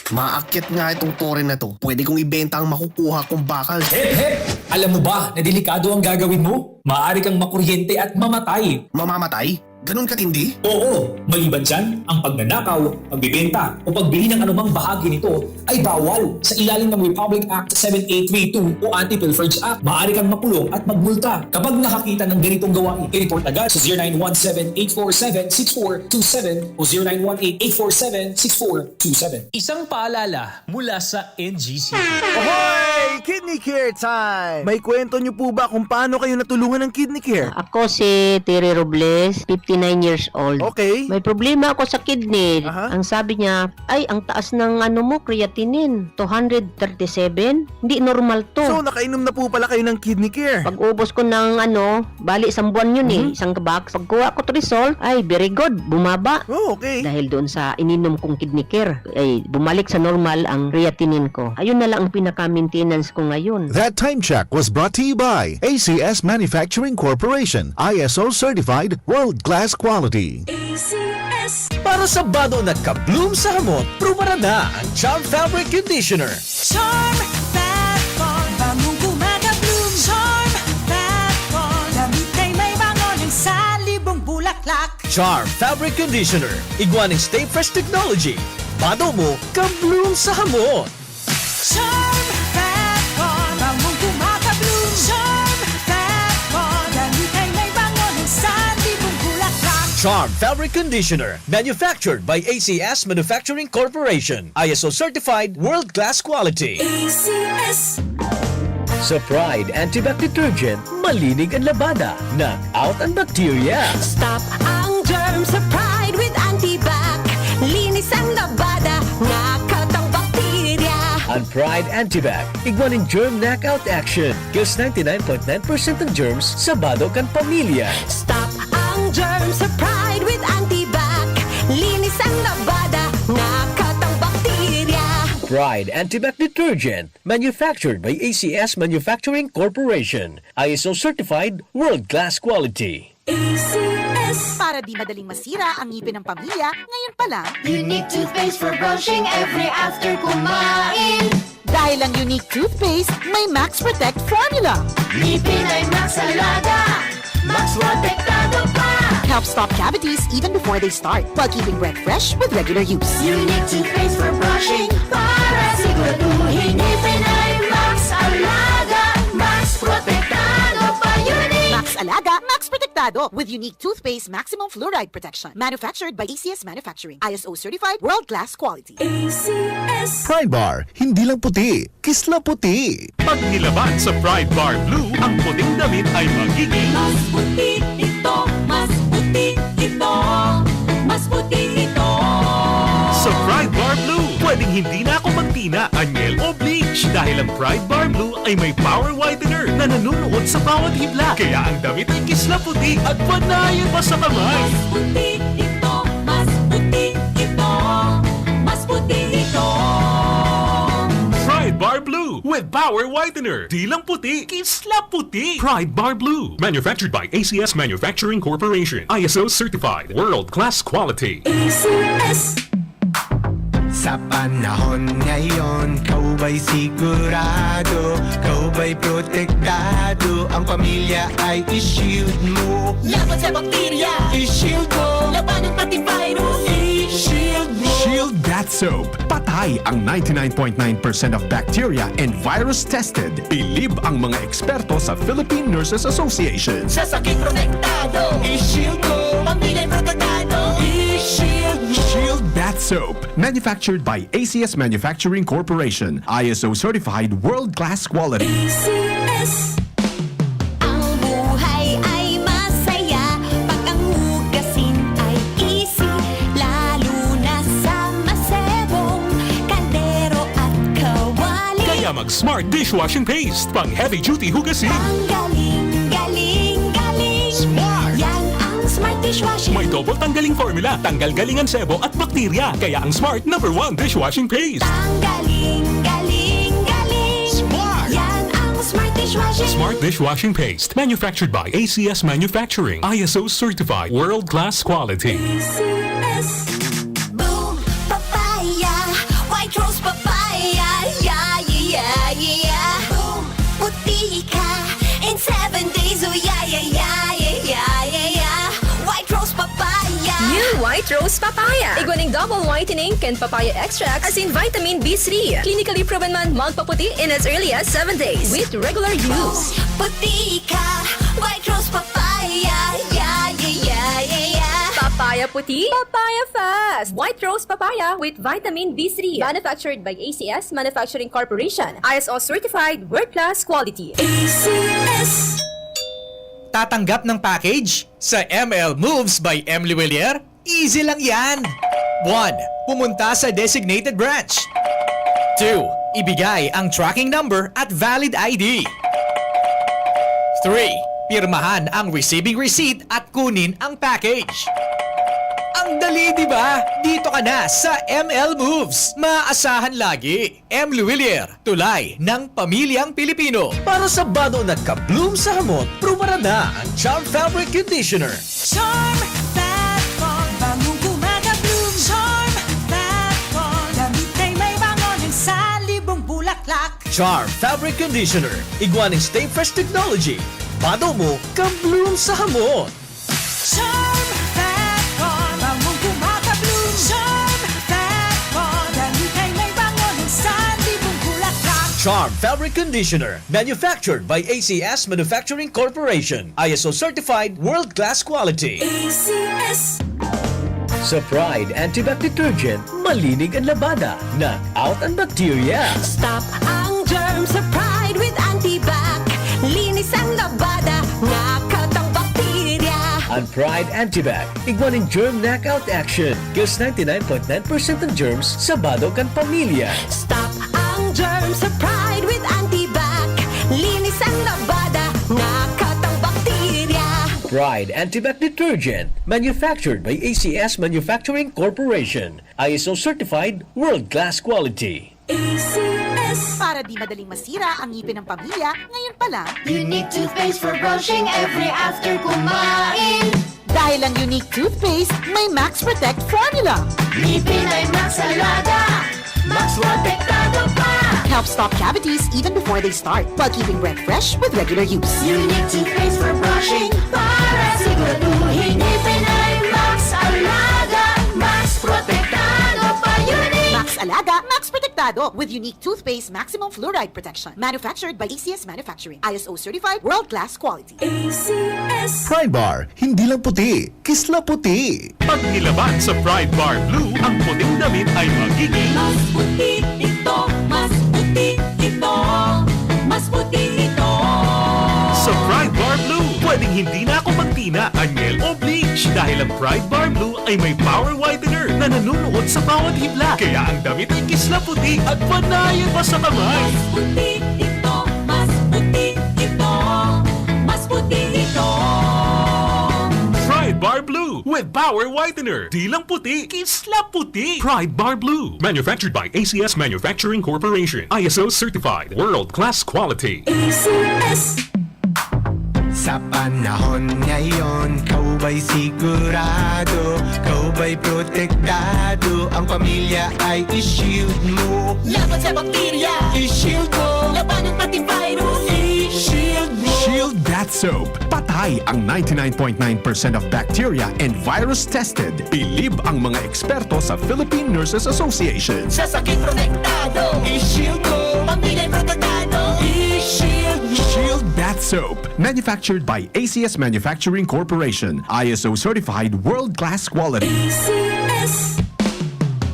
Maakyat nga itong tore na to. Pwede kong ibenta ang makukuha kong bakal. Hep, hep! Alam mo ba na delikado ang gagawin mo? Maaari kang makuryente at mamatay. Mamamatay? Ganun katindi? Oo! Maliban dyan, ang pagnanakaw, pagbibenta, o pagbili ng anumang bahagi nito ay bawal sa ilalim ng Republic Act seven eight three two o Anti-Pilferage Act. Maaari kang makulong at magmulta kapag nakakita ng ganitong gawain. I-report agad sa zero nine one seven eight four seven six four two seven o zero nine one eight eight four seven six four two seven. Isang paalala mula sa N G C P. Ohoy! Hey, Kidney Care Time! May kwento niyo po ba kung paano kayo natulungan ng Kidney Care? Ako si Terry Robles, fifty-nine years old. Okay. May problema ako sa kidney. Aha. Ang sabi niya, "Ay, ang taas ng ano mo, creatinine, two hundred thirty-seven. Hindi normal to." So, nakainom na po pala kayo ng Kidney Care? Pag-ubos ko ng ano, bali, isang buwan yun eh, Mhm. isang box. Pagkuha ko result, ay, very good, bumaba. Oh, okay. Dahil doon sa ininom kong Kidney Care, ay, bumalik sa normal ang creatinine ko. Ayun na lang ang pinaka-maintenance ko ngayon. That time check was brought to you by A C S Manufacturing Corporation, I S O certified, world class quality. A C S. Para sa bado na ka-bloom sa hamot, prubaran na ang Charm Fabric Conditioner. Charm Fat Bond, bangong gumagabloom. Charm Fat Bond, damit ay may bango ng salibong bulaklak. Charm Fabric Conditioner, igwa ning Stay Fresh Technology. Bado mo, ka-bloom sa hamot. Charm Fat Bond, bangong gumagabloom. Charm Fat Bond, damit ay may bango ng salibong bulaklak. Charm Fabric Conditioner, manufactured by A C S Manufacturing Corporation. I S O certified, world-class quality. A C S. Sa Pride Antibac Detergent, malinig ang labada, knock out ang bakterya. Stop ang germ sa Pride with Antibac. Linis ang labada, knock out ang bakterya. Ang Pride Antibac, igwa nin germ knockout action. Kills ninety-nine point nine percent ng germs sa bado kan pamilya. Stop ang germ sa Pride with Antibac. Linis ang labada, knock out ang bakterya. Pride Antibac Detergent, manufactured by A C S Manufacturing Corporation. I S O certified, world-class quality. A C S. Para di madaling masira ang ngipin ng pamilya, ngayon pa lang. Unique toothpaste for brushing every after kumain. Dahil ang Unique toothpaste may Max Protect formula. Ngipin ay Max Alaga, Max Protektado pa. Helps stop cavities even before they start, while keeping breath fresh with regular use. Unique toothpaste for brushing para siguraduhin ngipin ay Max Alaga, Max Protektado pa. Unique. Max Alaga, Max Protektado with Unique Toothpaste Maximum Fluoride Protection. Manufactured by A C S Manufacturing. I S O certified, world-class quality. A C S. Pride Bar, hindi lang puti, kisla puti. Pag nilaban sa Pride Bar Blue, ang puting damit ay magiging mas puti ito, mas puti ito, mas puti ito. Sa Pride Bar Blue, pwedeng hindi na ako magtina, anyel o bleach dahil ang Pride Bar Blue ay may power whitener na nanunuot sa bawat hibla. Kaya ang damit ay kisla puti at panayon pa sa kamay. Mas puti ito, mas puti ito, mas puti ito. Pride Bar Blue with power whitener. Di lang puti, kisla puti. Pride Bar Blue. Manufactured by A C S Manufacturing Corporation. I S O certified. World class quality. A C S. Sa panahon ngayon, ikaw ba'y sigurado, ikaw ba'y protektado, ang pamilya ay i-shield mo. Laban sa bakterya, i-shield mo. Labanan pati virus, i-shield mo. Shield Bath Soap. Patay ang ninety-nine point nine percent of bacteria and virus tested. Bilib ang mga eksperto sa Philippine Nurses Association. Sa sakit protektado, i-shield mo. Pamilya protektado, i-shield mo. Shield Bath Soap. Manufactured by A C S Manufacturing Corporation. I S O certified world-class quality. A C S. Ang buhay ay masaya pag ang hugasin ay easy, lalo na sa masebong kaldero at kawali. Kaya mag-Smart Dishwashing Paste, pang heavy duty hugasin. Ang galing, galing, galing. Smart. Yan ang Smart Dishwashing. May double tanggaling formula, tanggal galing ang sebo at bakterya. Kaya ang Smart number one dishwashing paste. Ang galing, galing, galing. Smart. Yan ang Smart Dishwashing. Smart Dishwashing Paste. Manufactured by A C S Manufacturing. I S O certified. World class quality. A C S. Boom Papaya, White Rose Papaya, yeah, yeah, yeah, yeah. Boom, puti ka in seven days, oh yeah, yeah, yeah. White Rose Papaya. New White Rose Papaya. Igwa ning double whitening kan papaya extract asin vitamin B three. Clinically proven man magpaputi in as early as seven days with regular use. Puti ka, White Rose Papaya, yeah, yeah, yeah, yeah, yeah. Papaya puti, papaya fast. White Rose Papaya with Vitamin B three. Manufactured by A C S Manufacturing Corporation. I S O certified, world-class quality. A C S. Tatanggap ng package sa M L Moves by Emily Willier? Easy lang yan! One, pumunta sa designated branch. Two, ibigay ang tracking number at valid I D. Three, pirmahan ang receiving receipt at kunin ang package. Ang dali, di ba? Dito ka na sa M L Moves. Maasahan lagi. M. Luwilier, tulay ng pamilyang Pilipino. Para sa bado na ka-bloom sa hamot, prubaran na ang Charm Fabric Conditioner. Charm Fat Bond, bangong kumaga-bloom. Charm Fat Bond, damit ay may bango ng salibong bulaklak. Charm Fabric Conditioner, igwa ning Stay Fresh Technology. Bado mo, ka-bloom sa hamot. Charm Fat Bond, bangong kumaga-bloom. Charm Fat Bond, damit ay may bango ng salibong bulaklak. Charm Fabric Conditioner, manufactured by A C S Manufacturing Corporation. I S O certified, world-class quality. A C S. Sa Pride Antibac Detergent, malinig ang labada, knock out ang bakterya. Stop ang germ sa Pride with Antibac. Linis ang labada, ngakot ang bakterya. Ang Pride Antibac, igwa ning germ knockout action. Kills ninety-nine point nine percent ng germs sa bado kan pamilya. Stop ang germ sa Pride with Antibac. Linis ang labada, ngakot ang bakterya. Pride Antibac Detergent, manufactured by A C S Manufacturing Corporation. I S O certified, world-class quality. A C S. Para di madaling masira ang ngipin ng pamilya, ngayon pa lang. Unique toothpaste for brushing every after kumain. Dahil ang Unique toothpaste may Max Protect formula. Ngipin ay Max Alaga, Max Protektado pa. Helps stop cavities even before they start, while keeping breath fresh with regular use. Unique toothpaste for brushing para siguraduhin ngipin ay Max Alaga, Max Protektado pa. Unique! Max Alaga, Max Protektado with Unique Toothpaste Maximum Fluoride Protection. Manufactured by A C S Manufacturing. I S O certified, world-class quality. A C S. Pride Bar, hindi lang puti, kisla puti. Pag nilaban sa Pride Bar Blue, ang puting damit ay magiging Mas puti ito, mas puti ito, mas puti ito. Sa Pride Bar Blue, pwedeng hindi na ako magtina, anyel o bleach dahil ang Pride Bar Blue ay may power whitener na nanunuot sa bawat hibla. Kaya ang damit ay kisla puti at panayan pa sa kamay. Mas puti ito, mas puti ito, mas puti ito. Pride Bar Blue with power whitener. Di lang puti, kisla puti. Pride Bar Blue. Manufactured by A C S Manufacturing Corporation. I S O certified. World class quality. A C S. Sa panahon ngayon, kaw ba'y sigurado? Kaw ba'y protektado? Ang pamilya ay i-shield mo. Laban sa bakterya, i-shield mo. Labanan pati virus, i-shield mo. Shield Bath Soap. Patay ang ninety-nine point nine percent of bacteria and virus tested. Bilib ang mga eksperto sa Philippine Nurses Association. Sa sakit protektado, i-shield mo. Pamilya protektado, i-shield mo. Shield Bath Soap. Manufactured by A C S Manufacturing Corporation. I S O certified world-class quality. A C S.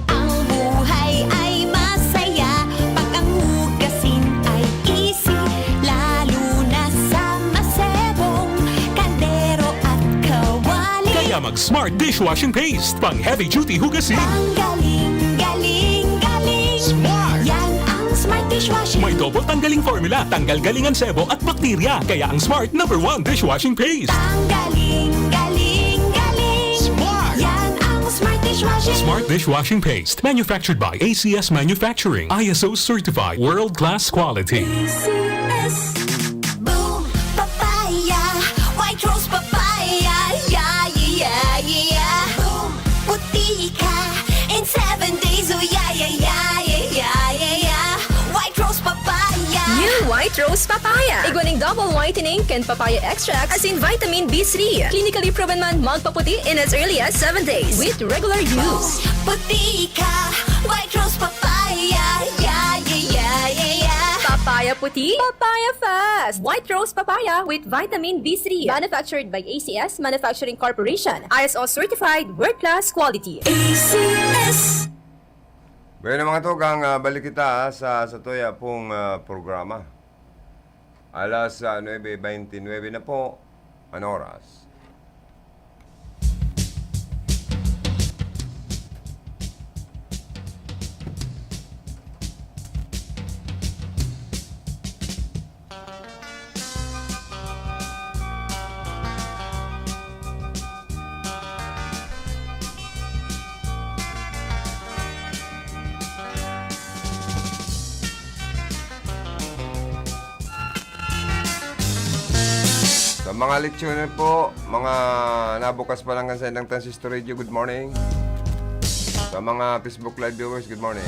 Ang buhay ay masaya pag ang hugasin ay easy, lalo na sa masebong kaldero at kawali. Kaya mag-Smart Dishwashing Paste. Pang heavy duty hugasin. Ang galing, galing, galing. Smart. Yan ang Smart Dishwashing. May double tanggaling formula. Tanggal galing ang sebo at bakterya. Kaya ang Smart number one dishwashing paste. Ang galing, galing, galing. Smart. Yan ang Smart Dishwashing. Smart Dishwashing Paste. Manufactured by A C S Manufacturing. I S O certified. World class quality. A C S. Boom Papaya, White Rose Papaya, yeah, yeah, yeah. Boom, puti ka in seven days, oh yeah, yeah, yeah. White Rose Papaya. New White Rose Papaya. Igwa ning double whitening kan papaya extract asin vitamin B three. Clinically proven man magpaputi in as early as seven days with regular use. Puti ka, White Rose Papaya, yeah, yeah, yeah, yeah, yeah. Papaya puti, papaya fast. White Rose Papaya with vitamin B three. Manufactured by A C S Manufacturing Corporation. I S O certified, world class quality. A C S. Bueno, mga tugang, ah, balik kita, ah, sa, sa tuya pong, ah, programa. Alas, ah, nuebe beintinuebe na po ang oras. Sa mga listener po, mga nabukas pa lang kan saindang transistor radio, good morning. Sa mga Facebook Live viewers, good morning.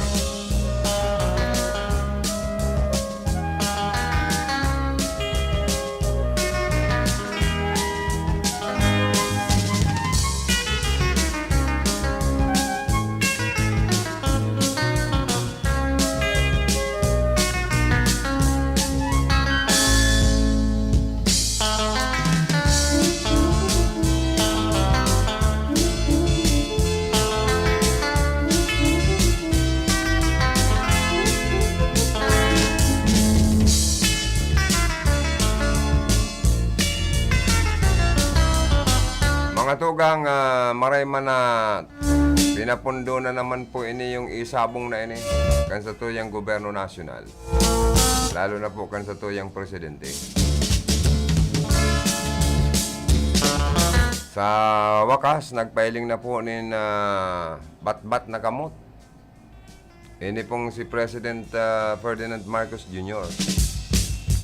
Mga tugang, ah, maray man na pinapundo na naman po ini yung isabong na ini kan satuyang gobyerno nasyonal, lalo na po kan satuyang presidente. Sa wakas, nagpailing na po nin, ah, batbat na kamot. Ini pong si President, ah, Ferdinand Marcos Junior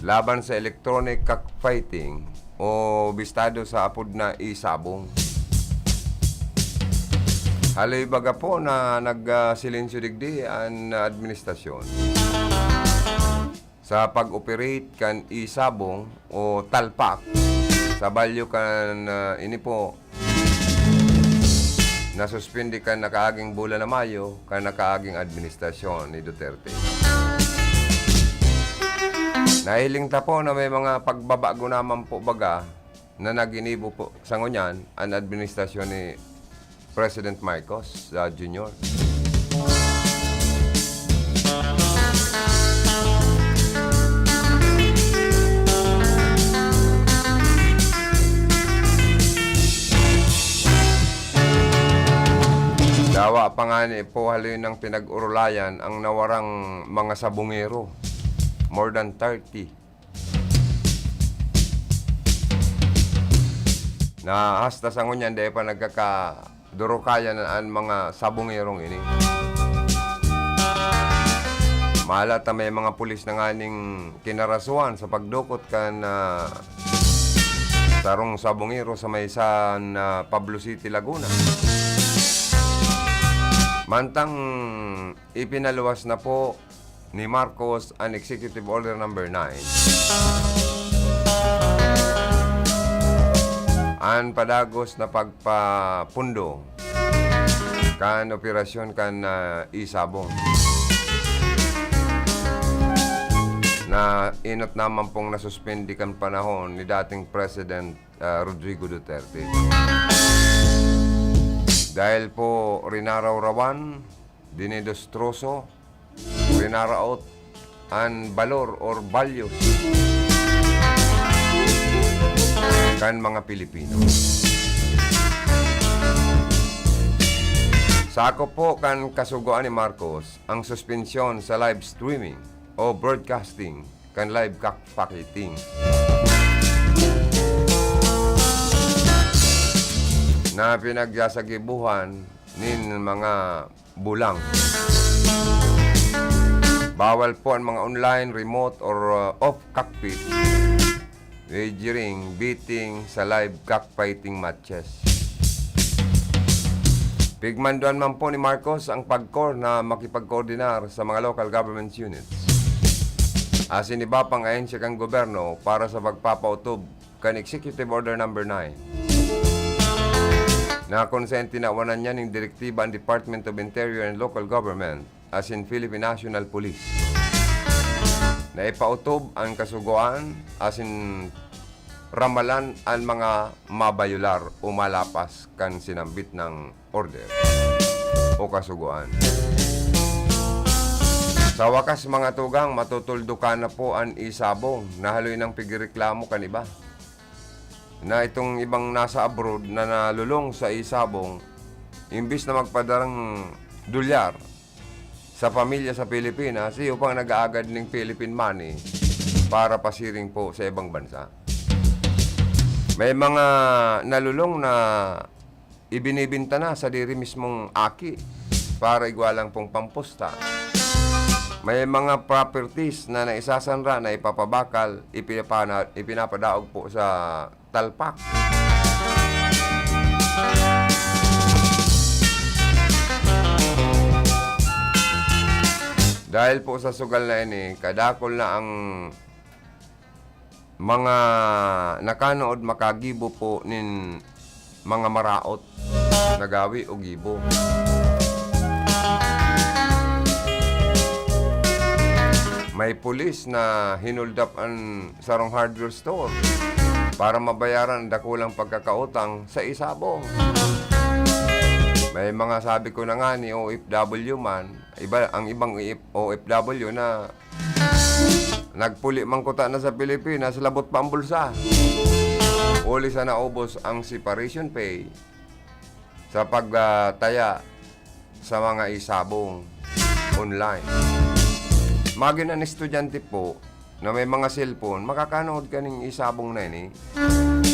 laban sa electronic cockfighting o bistado sa apod na isabong. Haloy baga po na nag, ah, silensyo digdi an administrasyon sa pag-operate kan isabong o talpak sa balyo kan, ah, ini po, nasuspindi kan nakaaging bulan na Mayo kan nakaaging administrasyon ni Duterte. Nahiling ta po na may mga pagbabago naman po baga na naginibo po sa ngunyan an administrasyon ni President Marcos, ah, Junior. Dawa pa ngani po haloy nang pinag-orolayan ang nawarang mga sabongero. More than thirty. Na hasta sa ngunyan, dai pa nagkakadurukayan an mga sabongerong ini. Mahalat ta may mga pulis na nganing kinarasuhan sa pagdukot kan, ah, sarong sabongero sa may San, ah, Pablo City, Laguna. Mantang ipinaluwas na po ni Marcos an Executive Order Number Nine, an padagos na pagpapundo kan operasyon kan, ah, isabong na enot naman pong nasuspindi kan panahon ni dating President, ah, Rodrigo Duterte. Dahil po rinarawrawan, dinidostroso, rinaraot an balor or values kan mga Pilipino. Sakop po kan kasugoan ni Marcos ang suspensyon sa live streaming o broadcasting kan live cockfighting na pinagsasagibuhan nin mga bulang. Bawal po ang mga online, remote, or, uh, off-cockpit wagering, betting sa live cockfighting matches. Pigmanduan man po ni Marcos ang PAGCOR na makipagkoordinar sa mga local government units asin iba pang ahensya kan gobyerno para sa pagpapautob kan Executive Order Number Nine, na kun saen tinawanan niya nin direktiba ang Department of Interior and Local Government asin Philippine National Police. Naipautob an kasugoan asin ramalan an mga mabayular o malapas kan sinambit nang order o kasugoan. Sa wakas, mga tugang, matutuldukan na po an isabong na haloy nang pigireklamo kan iba na itong ibang nasa abroad na nalulong sa isabong, imbis na magpadarang dolyar sa pamilya sa Pilipinas, iyo pang nag-aagad ning Philippine money para pasiring po sa ibang bansa. May mga nalulong na ibinibinta na sa diri mismong aki para igwa lang pong pampusta. May mga properties na naisasanra na ipapabakal, ipinapana-, ipinapadaog po sa talpak. Dahil po sa sugal na ini, kadakol na ang mga nakanood makagibo po nin mga maraot na gawi o gibo. May pulis na hinuldap an sarong hardware store para mabayaran an dakulang pagkakautang sa isabong. May mga sabi ko na nga ni O F W man, iba, ang ibang O F W na nagpuli man kuta na sa Pilipinas, labot pa ang bulsa. Huli sa naubos ang separation pay sa pag, ah, taya sa mga isabong online. Magin an estudyante po na may mga cellphone, makakanood kaning isabong na ini.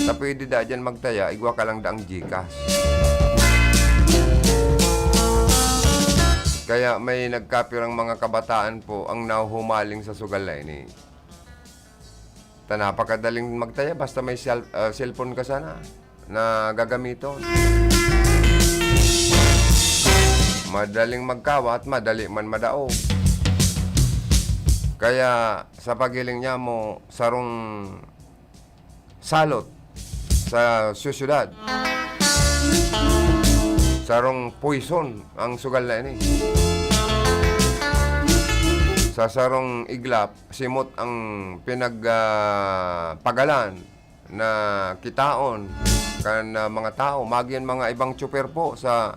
Sa pwede da dyan magtaya, igwa ka lang daang GCash. Kaya may nagkapirang mga kabataan po ang nahuhumaling sa sugal na ini. Ta napakadaling magtaya basta may cell-, ah, cellphone ka sana na gagamiton. Madaling magkawa at madali man madaog. Kaya sa paghiling niya mo, sarong salot sa syudad. Sarong poison ang sugal na ini. Sa sarong iglap, simot ang pinag, ah, pagalan na kitaon kan, ah, mga tao. Magin mga ibang tsuper po sa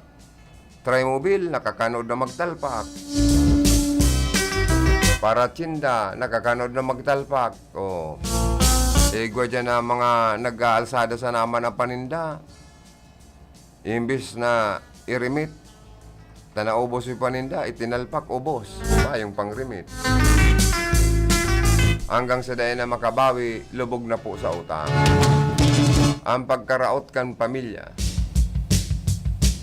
Trimobile, nakakanood na magtalpak. Paratsinda, nakakanood na magtalpak. Oh. Igwa dyan na mga nag-aalsada sa naman ang paninda. Imbis na i-remit, ta naubos yung paninda, itinalpak, ubos. Mayong pang-remit. Hanggang sa dai na makabawi, lubog na po sa utang. Ang pagkaraot kan pamilya,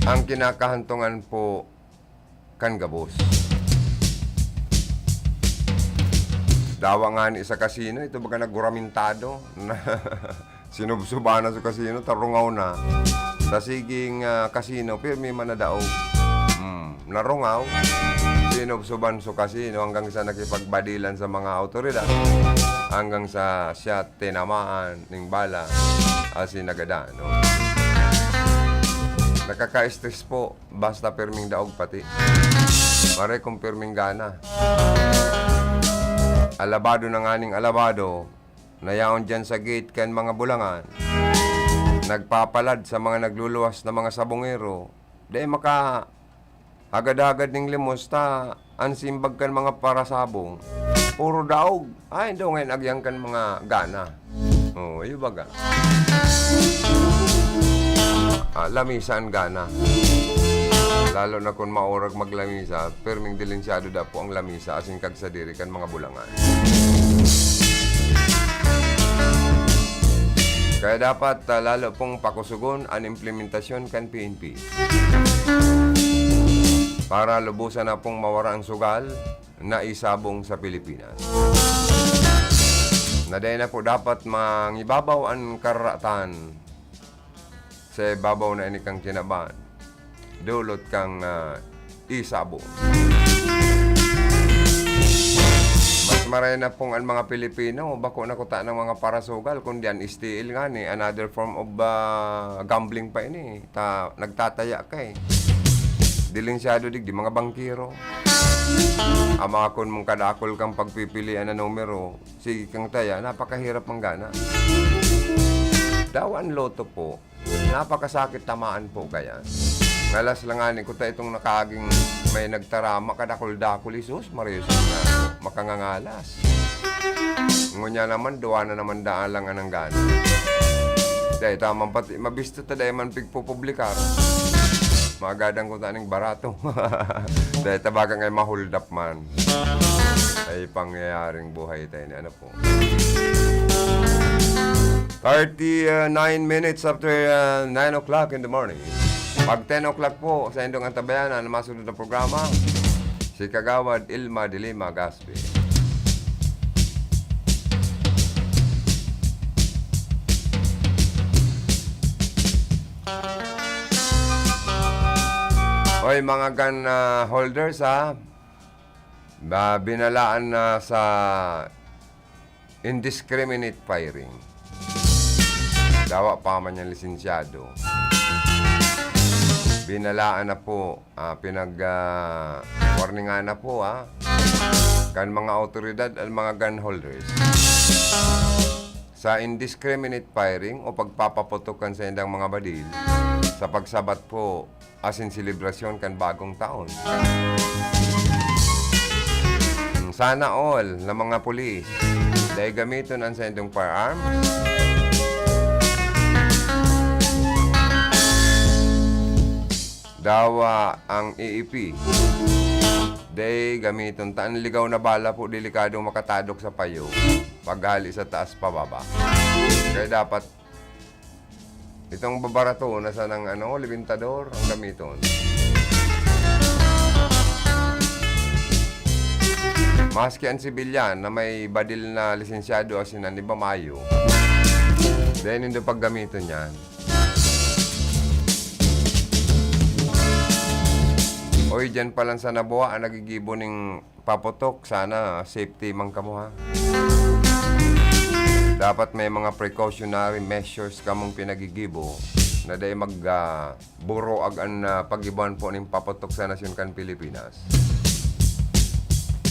ang kinakahantungan po kan gabos. Dawa nga ni sa kasino, ito baga nagguramintado. Sinubsubanan sa kasino, tarungaw na. Sa siging, ah, kasino, pirmi man na daog. Hmm, narungaw. Sinubsuban sa kasino hanggang sa nakipagbadilan sa mga awtoridad. Hanggang sa siya tinamaan ning bala. Asin nagadan, no? Nakaka-stress po. Basta pirming daog pati. Pare kung pirming gana. Alabado na nganing alabado, na yaon diyan sa gate kan mga bulangan. Nagpapalad sa mga nagluluwas na mga sabongero. Dai maka hagad-hagad ning limos ta an simbag kan mga parasabong. Puro daog. Ay, daw ngayon agyang kan mga gana. Oh, iyo baga. Ah, lamisa an gana. Lalo na kun maurag maglamisa, pirming delinsyado dapo ang lamisa asin kagsadiri kan mga bulangan. Kaya dapat, ah, lalo pong pakusugon an implementasyon kan P N P para lubusan na pong mawara ang sugal na isabong sa Pilipinas. Na dai na po dapat mangibabaw an kararatan sa ibabaw na ini kan kinaban, dulot kan, ah, isabong. Mas maray na pong an mga Pilipino, bako na kuta ng mga parasugal, kundi an S T L ngani, another form of, ah, gambling pa ini. Ta-, nagtataya ka eh. Di lisensyado digdi, mga bangkero. Amakon mong kadakul kang pagpipilian na numero, sige kang taya, napakahirap manggana. Daw an loto po, napakasakit tamaan po kaya. Ngalas lang ani ko ta itong nakaaging may nagtarama, kadakul-dakul, Jesus, Maria Santísima, makangangalas. Ngunyan naman, duwa na naman daan lang anang gana. Dai, tamang pati, mabisto ta dai man pigpupublikar. Magadan ko ta ning barato. Dai, tabaga ngay mahuldap man. Ay, pangyayaring buhay tayo ni ano po. Thirty-nine minutes after, uh, nine o'clock in the morning. Pag ten o'clock po, sa indong antabayanan, ang masunod na programa, si Kagawad Ilma de Lima Gaspi. Oy, mga gun, ah, holders, ha? Ba, binalaan na sa indiscriminate firing. Dawa pa man yan lisensyado. Binalaan na po, ah, pinag, ah, warningan na po, ah, kan mga awtoridad at mga gun holders sa indiscriminate firing o pagpapaputok kan saindang mga badil sa pagsabat po asin selebrasyon kan bagong taon. Sana all na mga pulis, dai gamiton an saindong firearms. Dawa ang E E P. Dai gamiton ta an ligaw na bala po, delikadong makatadok sa payo paghali sa taas pababa. Kaya dapat itong babarato na sanang, ano, libintador ang gamiton. Maski an sibilyan na may badil na lisensyado asin an iba mayo, dai nindo paggamiton yan. Oy, dyan pa lang sa nabuha, ang nagigibo ning paputok, sana safety man kamo, ha? Dapat may mga precautionary measures kamong pinagigibo na dai mag, ah, buroag an, ah, pag-ibahan po ning paputok sa nasyon kan Pilipinas.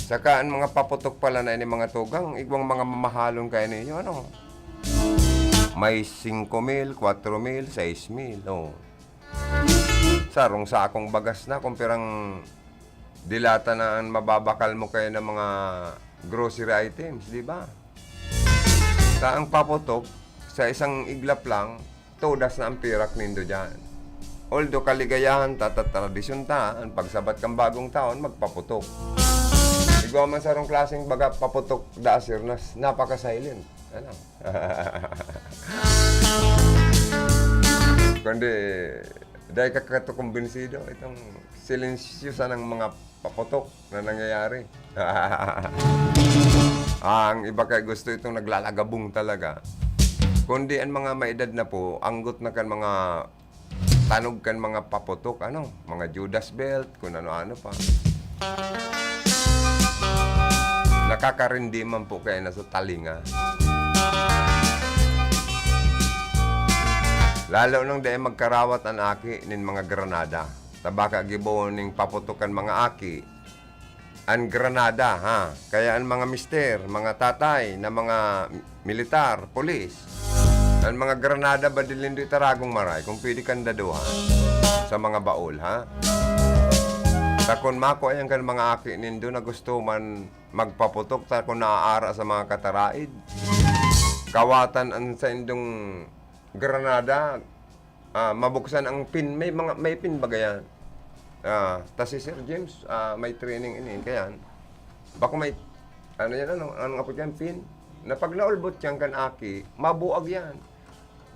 Saka an mga paputok pala na ini, mga tugang, igwang mga mamahalon kaya ninyo, ano? May singko mil, kwatro mil, sais mil, oh. Sarong sakong bagas na kung pirang dilata na an mababakal mo kayo ng mga grocery items, di ba? Ta ang paputok, sa isang iglap lang, todas na ang pirak nindo dyan. Although kaligayahan ta, ta tradisyon ta, ang pagsabat kan bagong taon, magpaputok. Igwa man sarong klaseng baga paputok, dasir na s-, napaka-silent. Ano? Kundi, dahil ka katukumbinsido, itong silensyosa ng mga paputok na nangyayari. Ang iba kay gusto itong naglalagabong talaga. Kundi ang mga maedad na po, anggot na kan mga tanog kan mga paputok, ano, mga Judas belt, kung ano-ano pa. Nakakarindi man po kaya na sa talinga. Lalo nang dai magkarawat an aki nin mga granada. Tabaka gibo ning paputok kan mga aki, an granada, ha? Kaya an mga mister, mga tatay na mga militar, pulis, an mga granada ba dili nindo itaragong maray kung pwede kan daduhan sa mga baol, ha? Ta kun makua iyan kan mga aki nindo na gusto man magpaputok ta kun naaara sa mga kataraid, kawatan an saindong granada, ah, mabuksan ang pin. May mga, may pin baga yan? Ah, ta si Sir James, ah, may training ini, kaya bako may, ano yan, ano, anong apod yan, pin? Na pag naulbot yan kan aki, mabuag yan.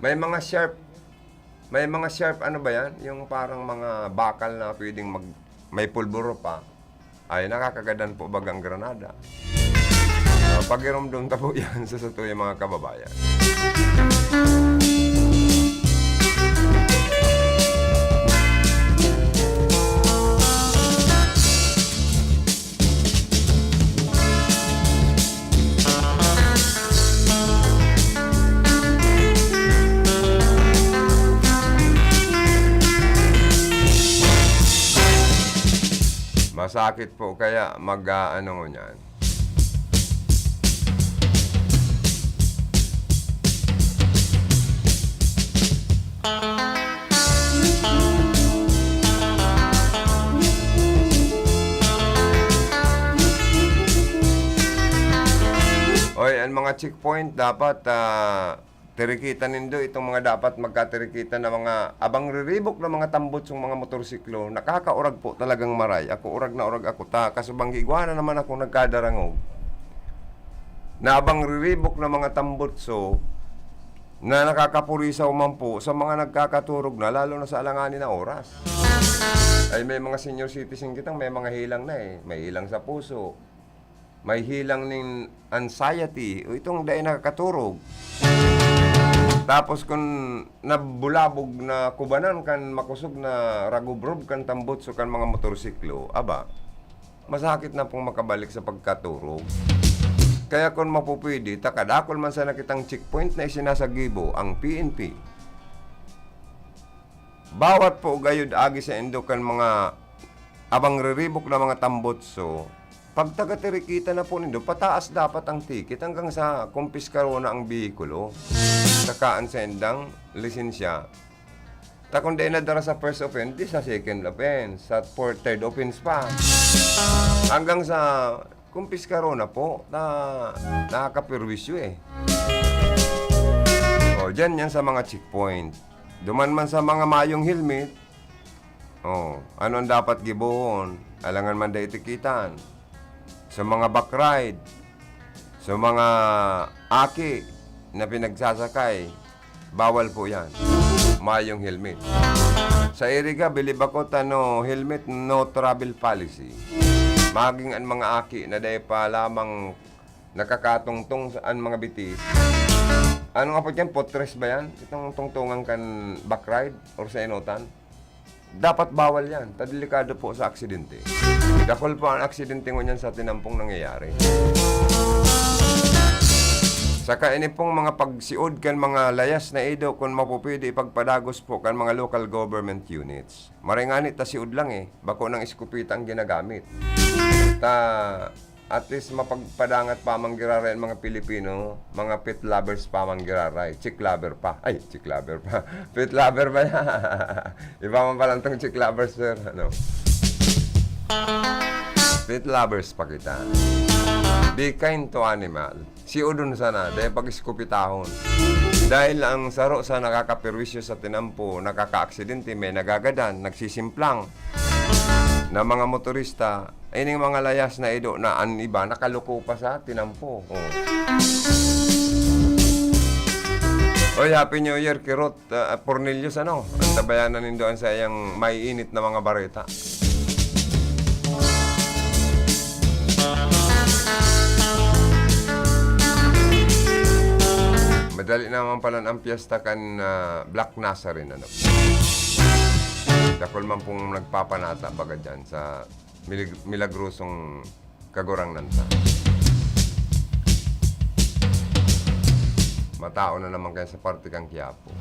May mga sharp, may mga sharp, ano ba yan? Yung parang mga bakal na pwedeng mag, may pulburo pa. Ay, nakakagadan po bagang granada. Ah, pagiromdom ta po yan sa satuyang mga kababayan. Sakit po kaya mag-aano ngunyan. Oy, ang mga checkpoint dapat, ah, tirikitan nindo itong mga dapat magkatirikitan na mga abang riribok na mga tambutsong mga motorsiklo. Nakakaurag po talagang maray. Ako, urag na urag ako ta, kasubang igwa na naman ako nagkadarangog. Na abang riribok na mga tambutso na nakakapurisaw man po sa mga nagkakaturog na, lalo na sa alanganin na oras. Ay, may mga senior citizen kitang may mga hilang na eh. May hilang sa puso, may hilang nin anxiety, o itong dai nakakaturog. Tapos kun nabulabog na kubanan kan makosog na ragubrob kan tambutso kan mga motorsiklo, aba, masakit na pong makabalik sa pagkaturog. Kaya kun mapupwede, ta kadakul man sana kitang checkpoint na isinasagibo ang P N P. Bawat po gayod agi saindo kan mga abang riribok na mga tambutso, pag taga-Tiriquita na po nindo, pataas dapat ang ticket hanggang sa kumpiskaron na ang behikulo. Saka an saindang lisensya. Ta kung dai nadara sa first offense, di sa second offense, sa fourth, third offense pa. Hanggang sa kumpiskaron na po, na nakakapirwisyo eh. O, dyan yan sa mga checkpoint. Duman man sa mga mayong helmet, o, ano ang dapat gibohon? Alangan man dai tikitan. Sa mga back ride, sa mga aki na pinagsasakay, bawal po yan. Mayong helmet. Sa Iriga, bilib ako ta no helmet, no travel policy. Maging an mga aki na dai pa lamang nakakatungtong sa an mga bitis. Ano nga po dyan? Potres ba yan? Itong tungtungan kan back ride or sa enotan? Dapat bawal yan. Ta delikado po sa aksidente. Dakul po ang aksidente ngunyan sa tinampong nangyayari. Saka ini pong mga pagsiod kan mga layas na ido, kun mapupwede, ipagpadagos po kan mga local government units. Maray ngani ta siod lang eh, bako nang eskopeta ang ginagamit. Ta, at least mapagpadangat pa man giraray ang mga Pilipino, mga pet lovers pa man giraray. Chick lover pa. Ay, chick lover pa. Pet lover ba yan? Iba man pala tong chick lover, sir. Ano? Pet lovers pa kita. Be kind to animal. Siodon sana, dai pag-eskopetahon. Dahil ang saro sa nakakaperwisyo sa tinampo, nakakaaksidente, may nagagadan, nagsisimplang na mga motorista, ining mga layas na ido na an iba nakaluko pa sa tinampo. Oh. Oy, Happy New Year, Kirot. Ah, Cornelius, ano? Antabayanan nindo an saiyang maiinit na mga bareta. Madali naman pala ang piyesta kan, ah, Black Nazarene, ano? Dakul man pong nagpapanata baga dyan sa milig-, milagrosong Kagurangnan ta. Matao na naman kayo sa parte kang Quiapo.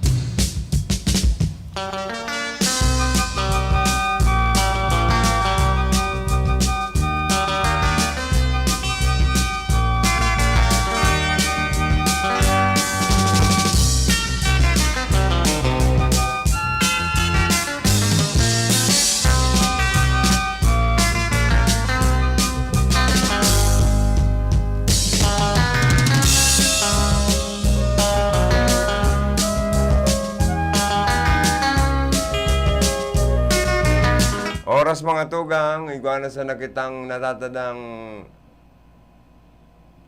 Oras, mga tugang, igwa na sana kitang natatadang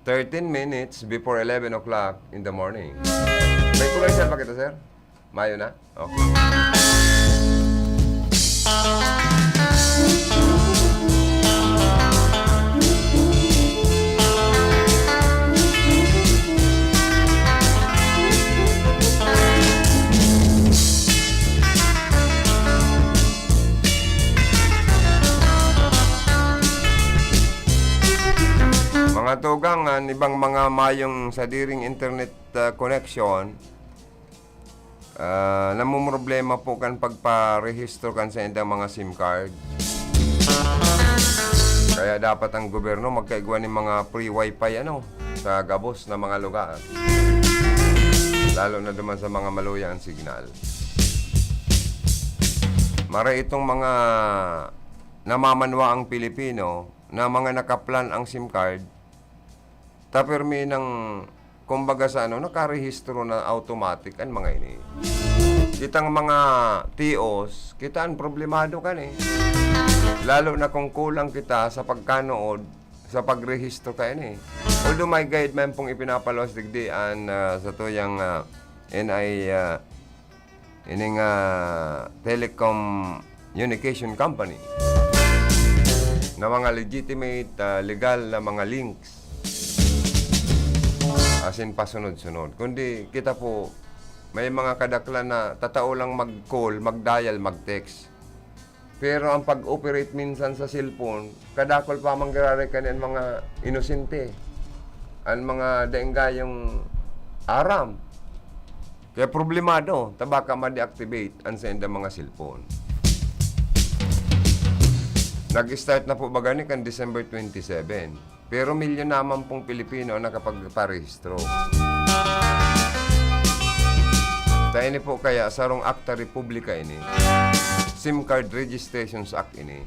thirteen minutes before eleven o'clock in the morning. May commercial pa kita, sir? Mayo na? Okay. Mga tugang, an ibang mga mayong sadiring internet, ah, connection, ah, namomroblema po kan pagparehistro kan saindang mga SIM card. Kaya dapat ang gobyerno magkaigwa nin mga free wifi, ano, sa gabos na mga lugar. Lalo na duman sa mga maluya ang signal. Maray itong mga namamanwa ang Pilipino na mga nakaplan ang SIM card, ta pirmi nang, kumbaga sa ano, nakarehistro na automatic an mga ini. Kitang mga T Os, kita an problemado kan eh. Lalo na kung kulang kita sa pagkanood, sa pagrehistro kaini. Although may guide man pong ipinapaluwas digdi an, ah, sa tuyang, ah, N I, ah, ining, ah, telecommunication company na mga legitimate, ah, legal na mga links asin pasunod-sunod. Kundi kita po, may mga kadaklan na tatao lang mag-call, mag-dial, mag-text. Pero ang pag-operate minsan sa cellphone, kadakul pa man giraray kan an mga inosente, an mga daing gayong aram. Kaya problemado, ta baka ma-deactivate an saindang mga cellphone. Nag-start na po baga ni kan December twenty-seven. Pero milyon naman pong Pilipino ang nakapagparehistro. Ta ini po kaya sarong akta republika ini, SIM Card Registrations Act ini,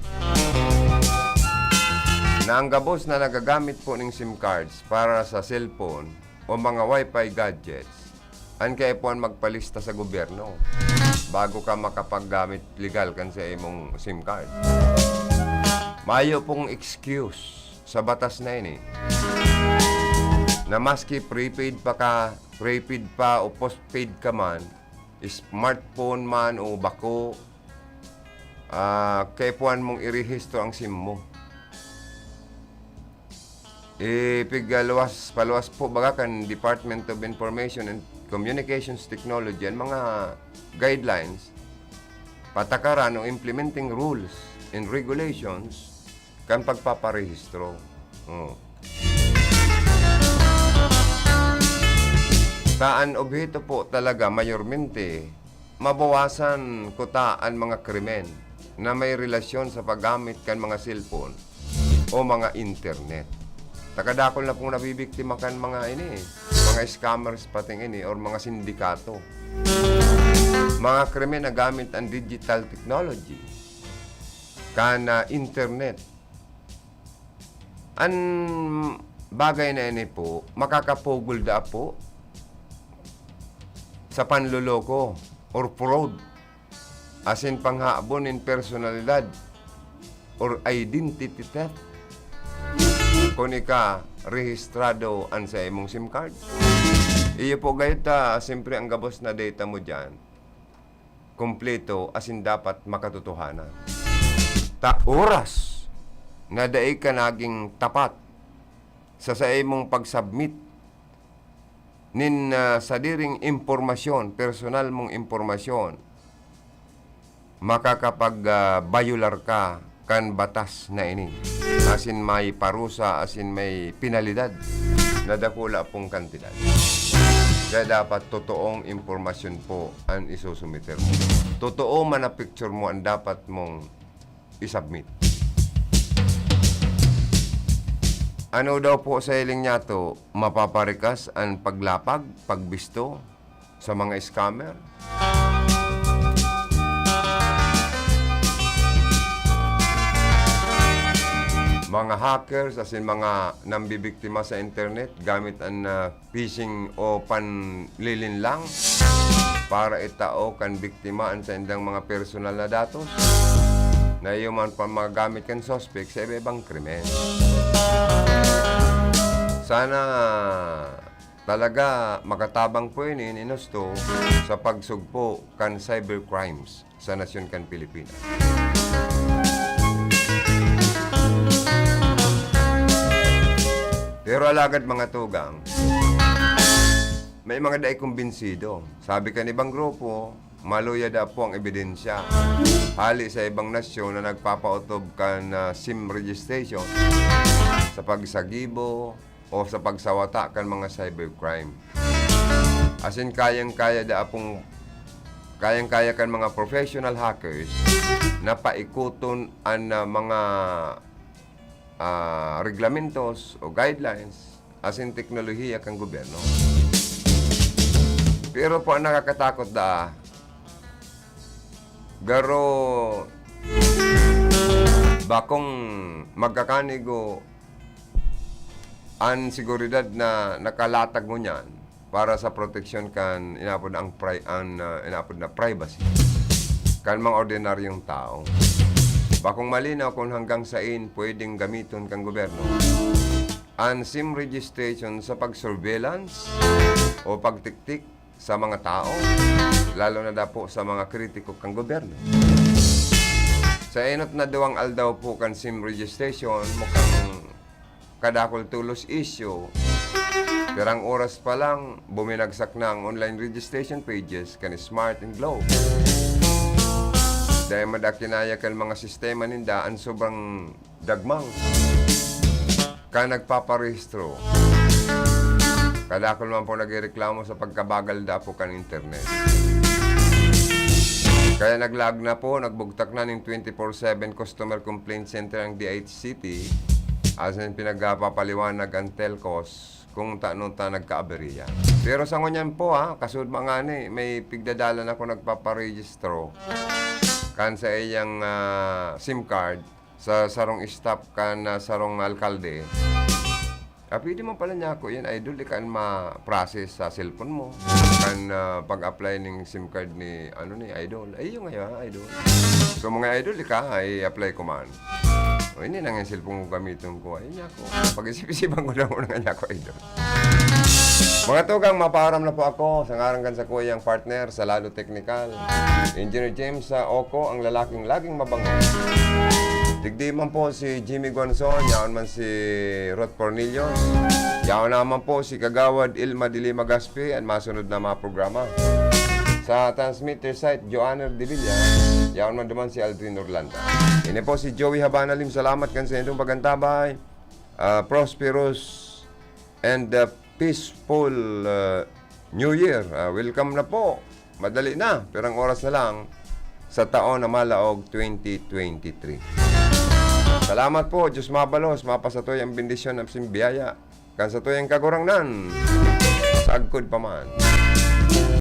na ang gabos na nagagamit po ning SIM cards para sa cellphone o mga wifi gadgets, an kaipuhan magpalista sa gobyerno bago ka makapaggamit legal kan sa imong SIM card. Mayo pong excuse sa batas na ini na maski prepaid pa ka, prepaid pa o postpaid ka man, smartphone man o bako, ah, kaipuhan mong irehistro ang SIM mo. Ipigluwas, paluwas po baga kan Department of Information and Communications Technology an mga guidelines, patakaran o implementing rules and regulations kan pagpaparehistro. Oh. Ta an obheto po talaga mayormente mabawasan kuta an mga krimen na may relasyon sa paggamit kan mga cellphone o mga internet. Ta kadakul na pong nabibiktima kan mga ini, mga scammers pating ini or mga sindikato. Mga krimen na gamit ang digital technology, kan, ah, internet. An bagay na ini po, makakapugol daa po sa panloloko or fraud, asin panghabon nin personalidad or identity theft. Kun ika rehistrado an sa imong SIM card, iyo po gayod ta, siyempre, ang gabos na data mo diyan, kompleto asin dapat makatotohanan. Ta oras na dai ka naging tapat sa saimong pag-submit nin, ah, sadiring impormasyon, personal mong impormasyon, makakapag, ah, bayular ka kan batas na ini. Asin may parusa, asin may penalidad na dakula pong kantidad. Kaya dapat totoong impormasyon po an isusumiter mo. Totoo man na picture mo ang dapat mong i-submit. Ano daw po sa hiling niya to, mapaparikas ang paglapag, pagbisto sa mga scammer? Mga hackers, asin mga nambibiktima sa internet gamit ang, ah, phishing o panlilinlang para itao kan biktima an saindang mga personal na datos na iyo man pa magamit kan suspek sa iba-ibang krimen. Sana talaga makatabang po ini nin husto sa pagsugpo kan cybercrimes sa nasyon kan Pilipinas. Pero alagad, mga tugang, may mga dai kumbinsido. Sabi kan ibang grupo, maluya daa po ang ebidensya hali sa ibang nasyon na nagpapaotob kan, ah, SIM registration sa pagsagibo o sa pagsawata kan mga cybercrime. Asin kayang-kaya daa pong, kayang-kaya kan mga professional hackers na paikoton an, ah, mga ah, reglamentos o guidelines asin teknolohiya kan gobyerno. Pero po, ang nakakatakot daa, garo bakong magkakanigo an seguridad na nakalatag ngunyan para sa proteksyon kan inapod ang pri-, an, ah, inapod na privacy kan mga ordinaryong tao. Bakong malinaw kung hanggang sain pwedeng gamiton kan gobyerno an SIM registration sa pag-surveillance o pagtiktik sa mga tao, lalo na dapo sa mga kritiko kan gobyerno. Sa enot na duwang aldaw po kan SIM registration, mukhang kadakul tolos isyu. Pirang oras pa lang, buminagsak na ang online registration pages kan Smart and Globe. Dahil madakinaya kan mga sistema ninda an sobrang dagmang kan nagpaparehistro. Kadakul man po nagrereklamo sa pagkabagal dapo kan internet. Kaya naglag na po, nagbugtak na ning twenty-four seven customer complaint center ang D I C T, asin pinagpapaliwanag ang telcos kung tano ta nagkaaberya. Pero sa ngunyan po, ha, kasud mga ni, may pigdadalan ako nagpaparehistro kan sa iyang, ah, SIM card sa sarong staff kan, ah, sarong alkalde. Ah, pwede mo pala niya ako yan, idol, di ka ma-process sa cellphone mo. Kan, ah, pag-apply ning SIM card ni, ano, ni Idol. Ay, yung ngayon, Idol. So, mga idol, di ka, i-apply ko man. O, ini na nga yung cellphone ko gamiton ko. Ayun niya ako. Pag-isip-isipan ko lang muna nga niya ako, idol. Mga tugang, mapaaram na po ako sa ngaran kan sakuyang partner sa Lado Technical, Engineer James, sa Oko, ang lalaking laging mabango. Digdi man po si Jimmy Guanzon, yaon man si Ruth Pornillo, yaon naman po si Kagawad Ilma de Lima Gaspi, ang masunod na mga programa. Sa transmitter site, Joanner de Villa, yaon man duman si Aldrin Orlando. Ini po si Joey Habana Lim, salamat kan sa inyong pagantabay. Ah, prosperous and, ah, peaceful, ah, New Year. Ah, welcome na po. Madali na, pirang oras na lang sa taon na malaog, twenty twenty-three. Salamat po, Diyos mabalos, mapasatoy ang bendisyon asin biyaya kan satuyang Kagurangnan, sagkod pa man.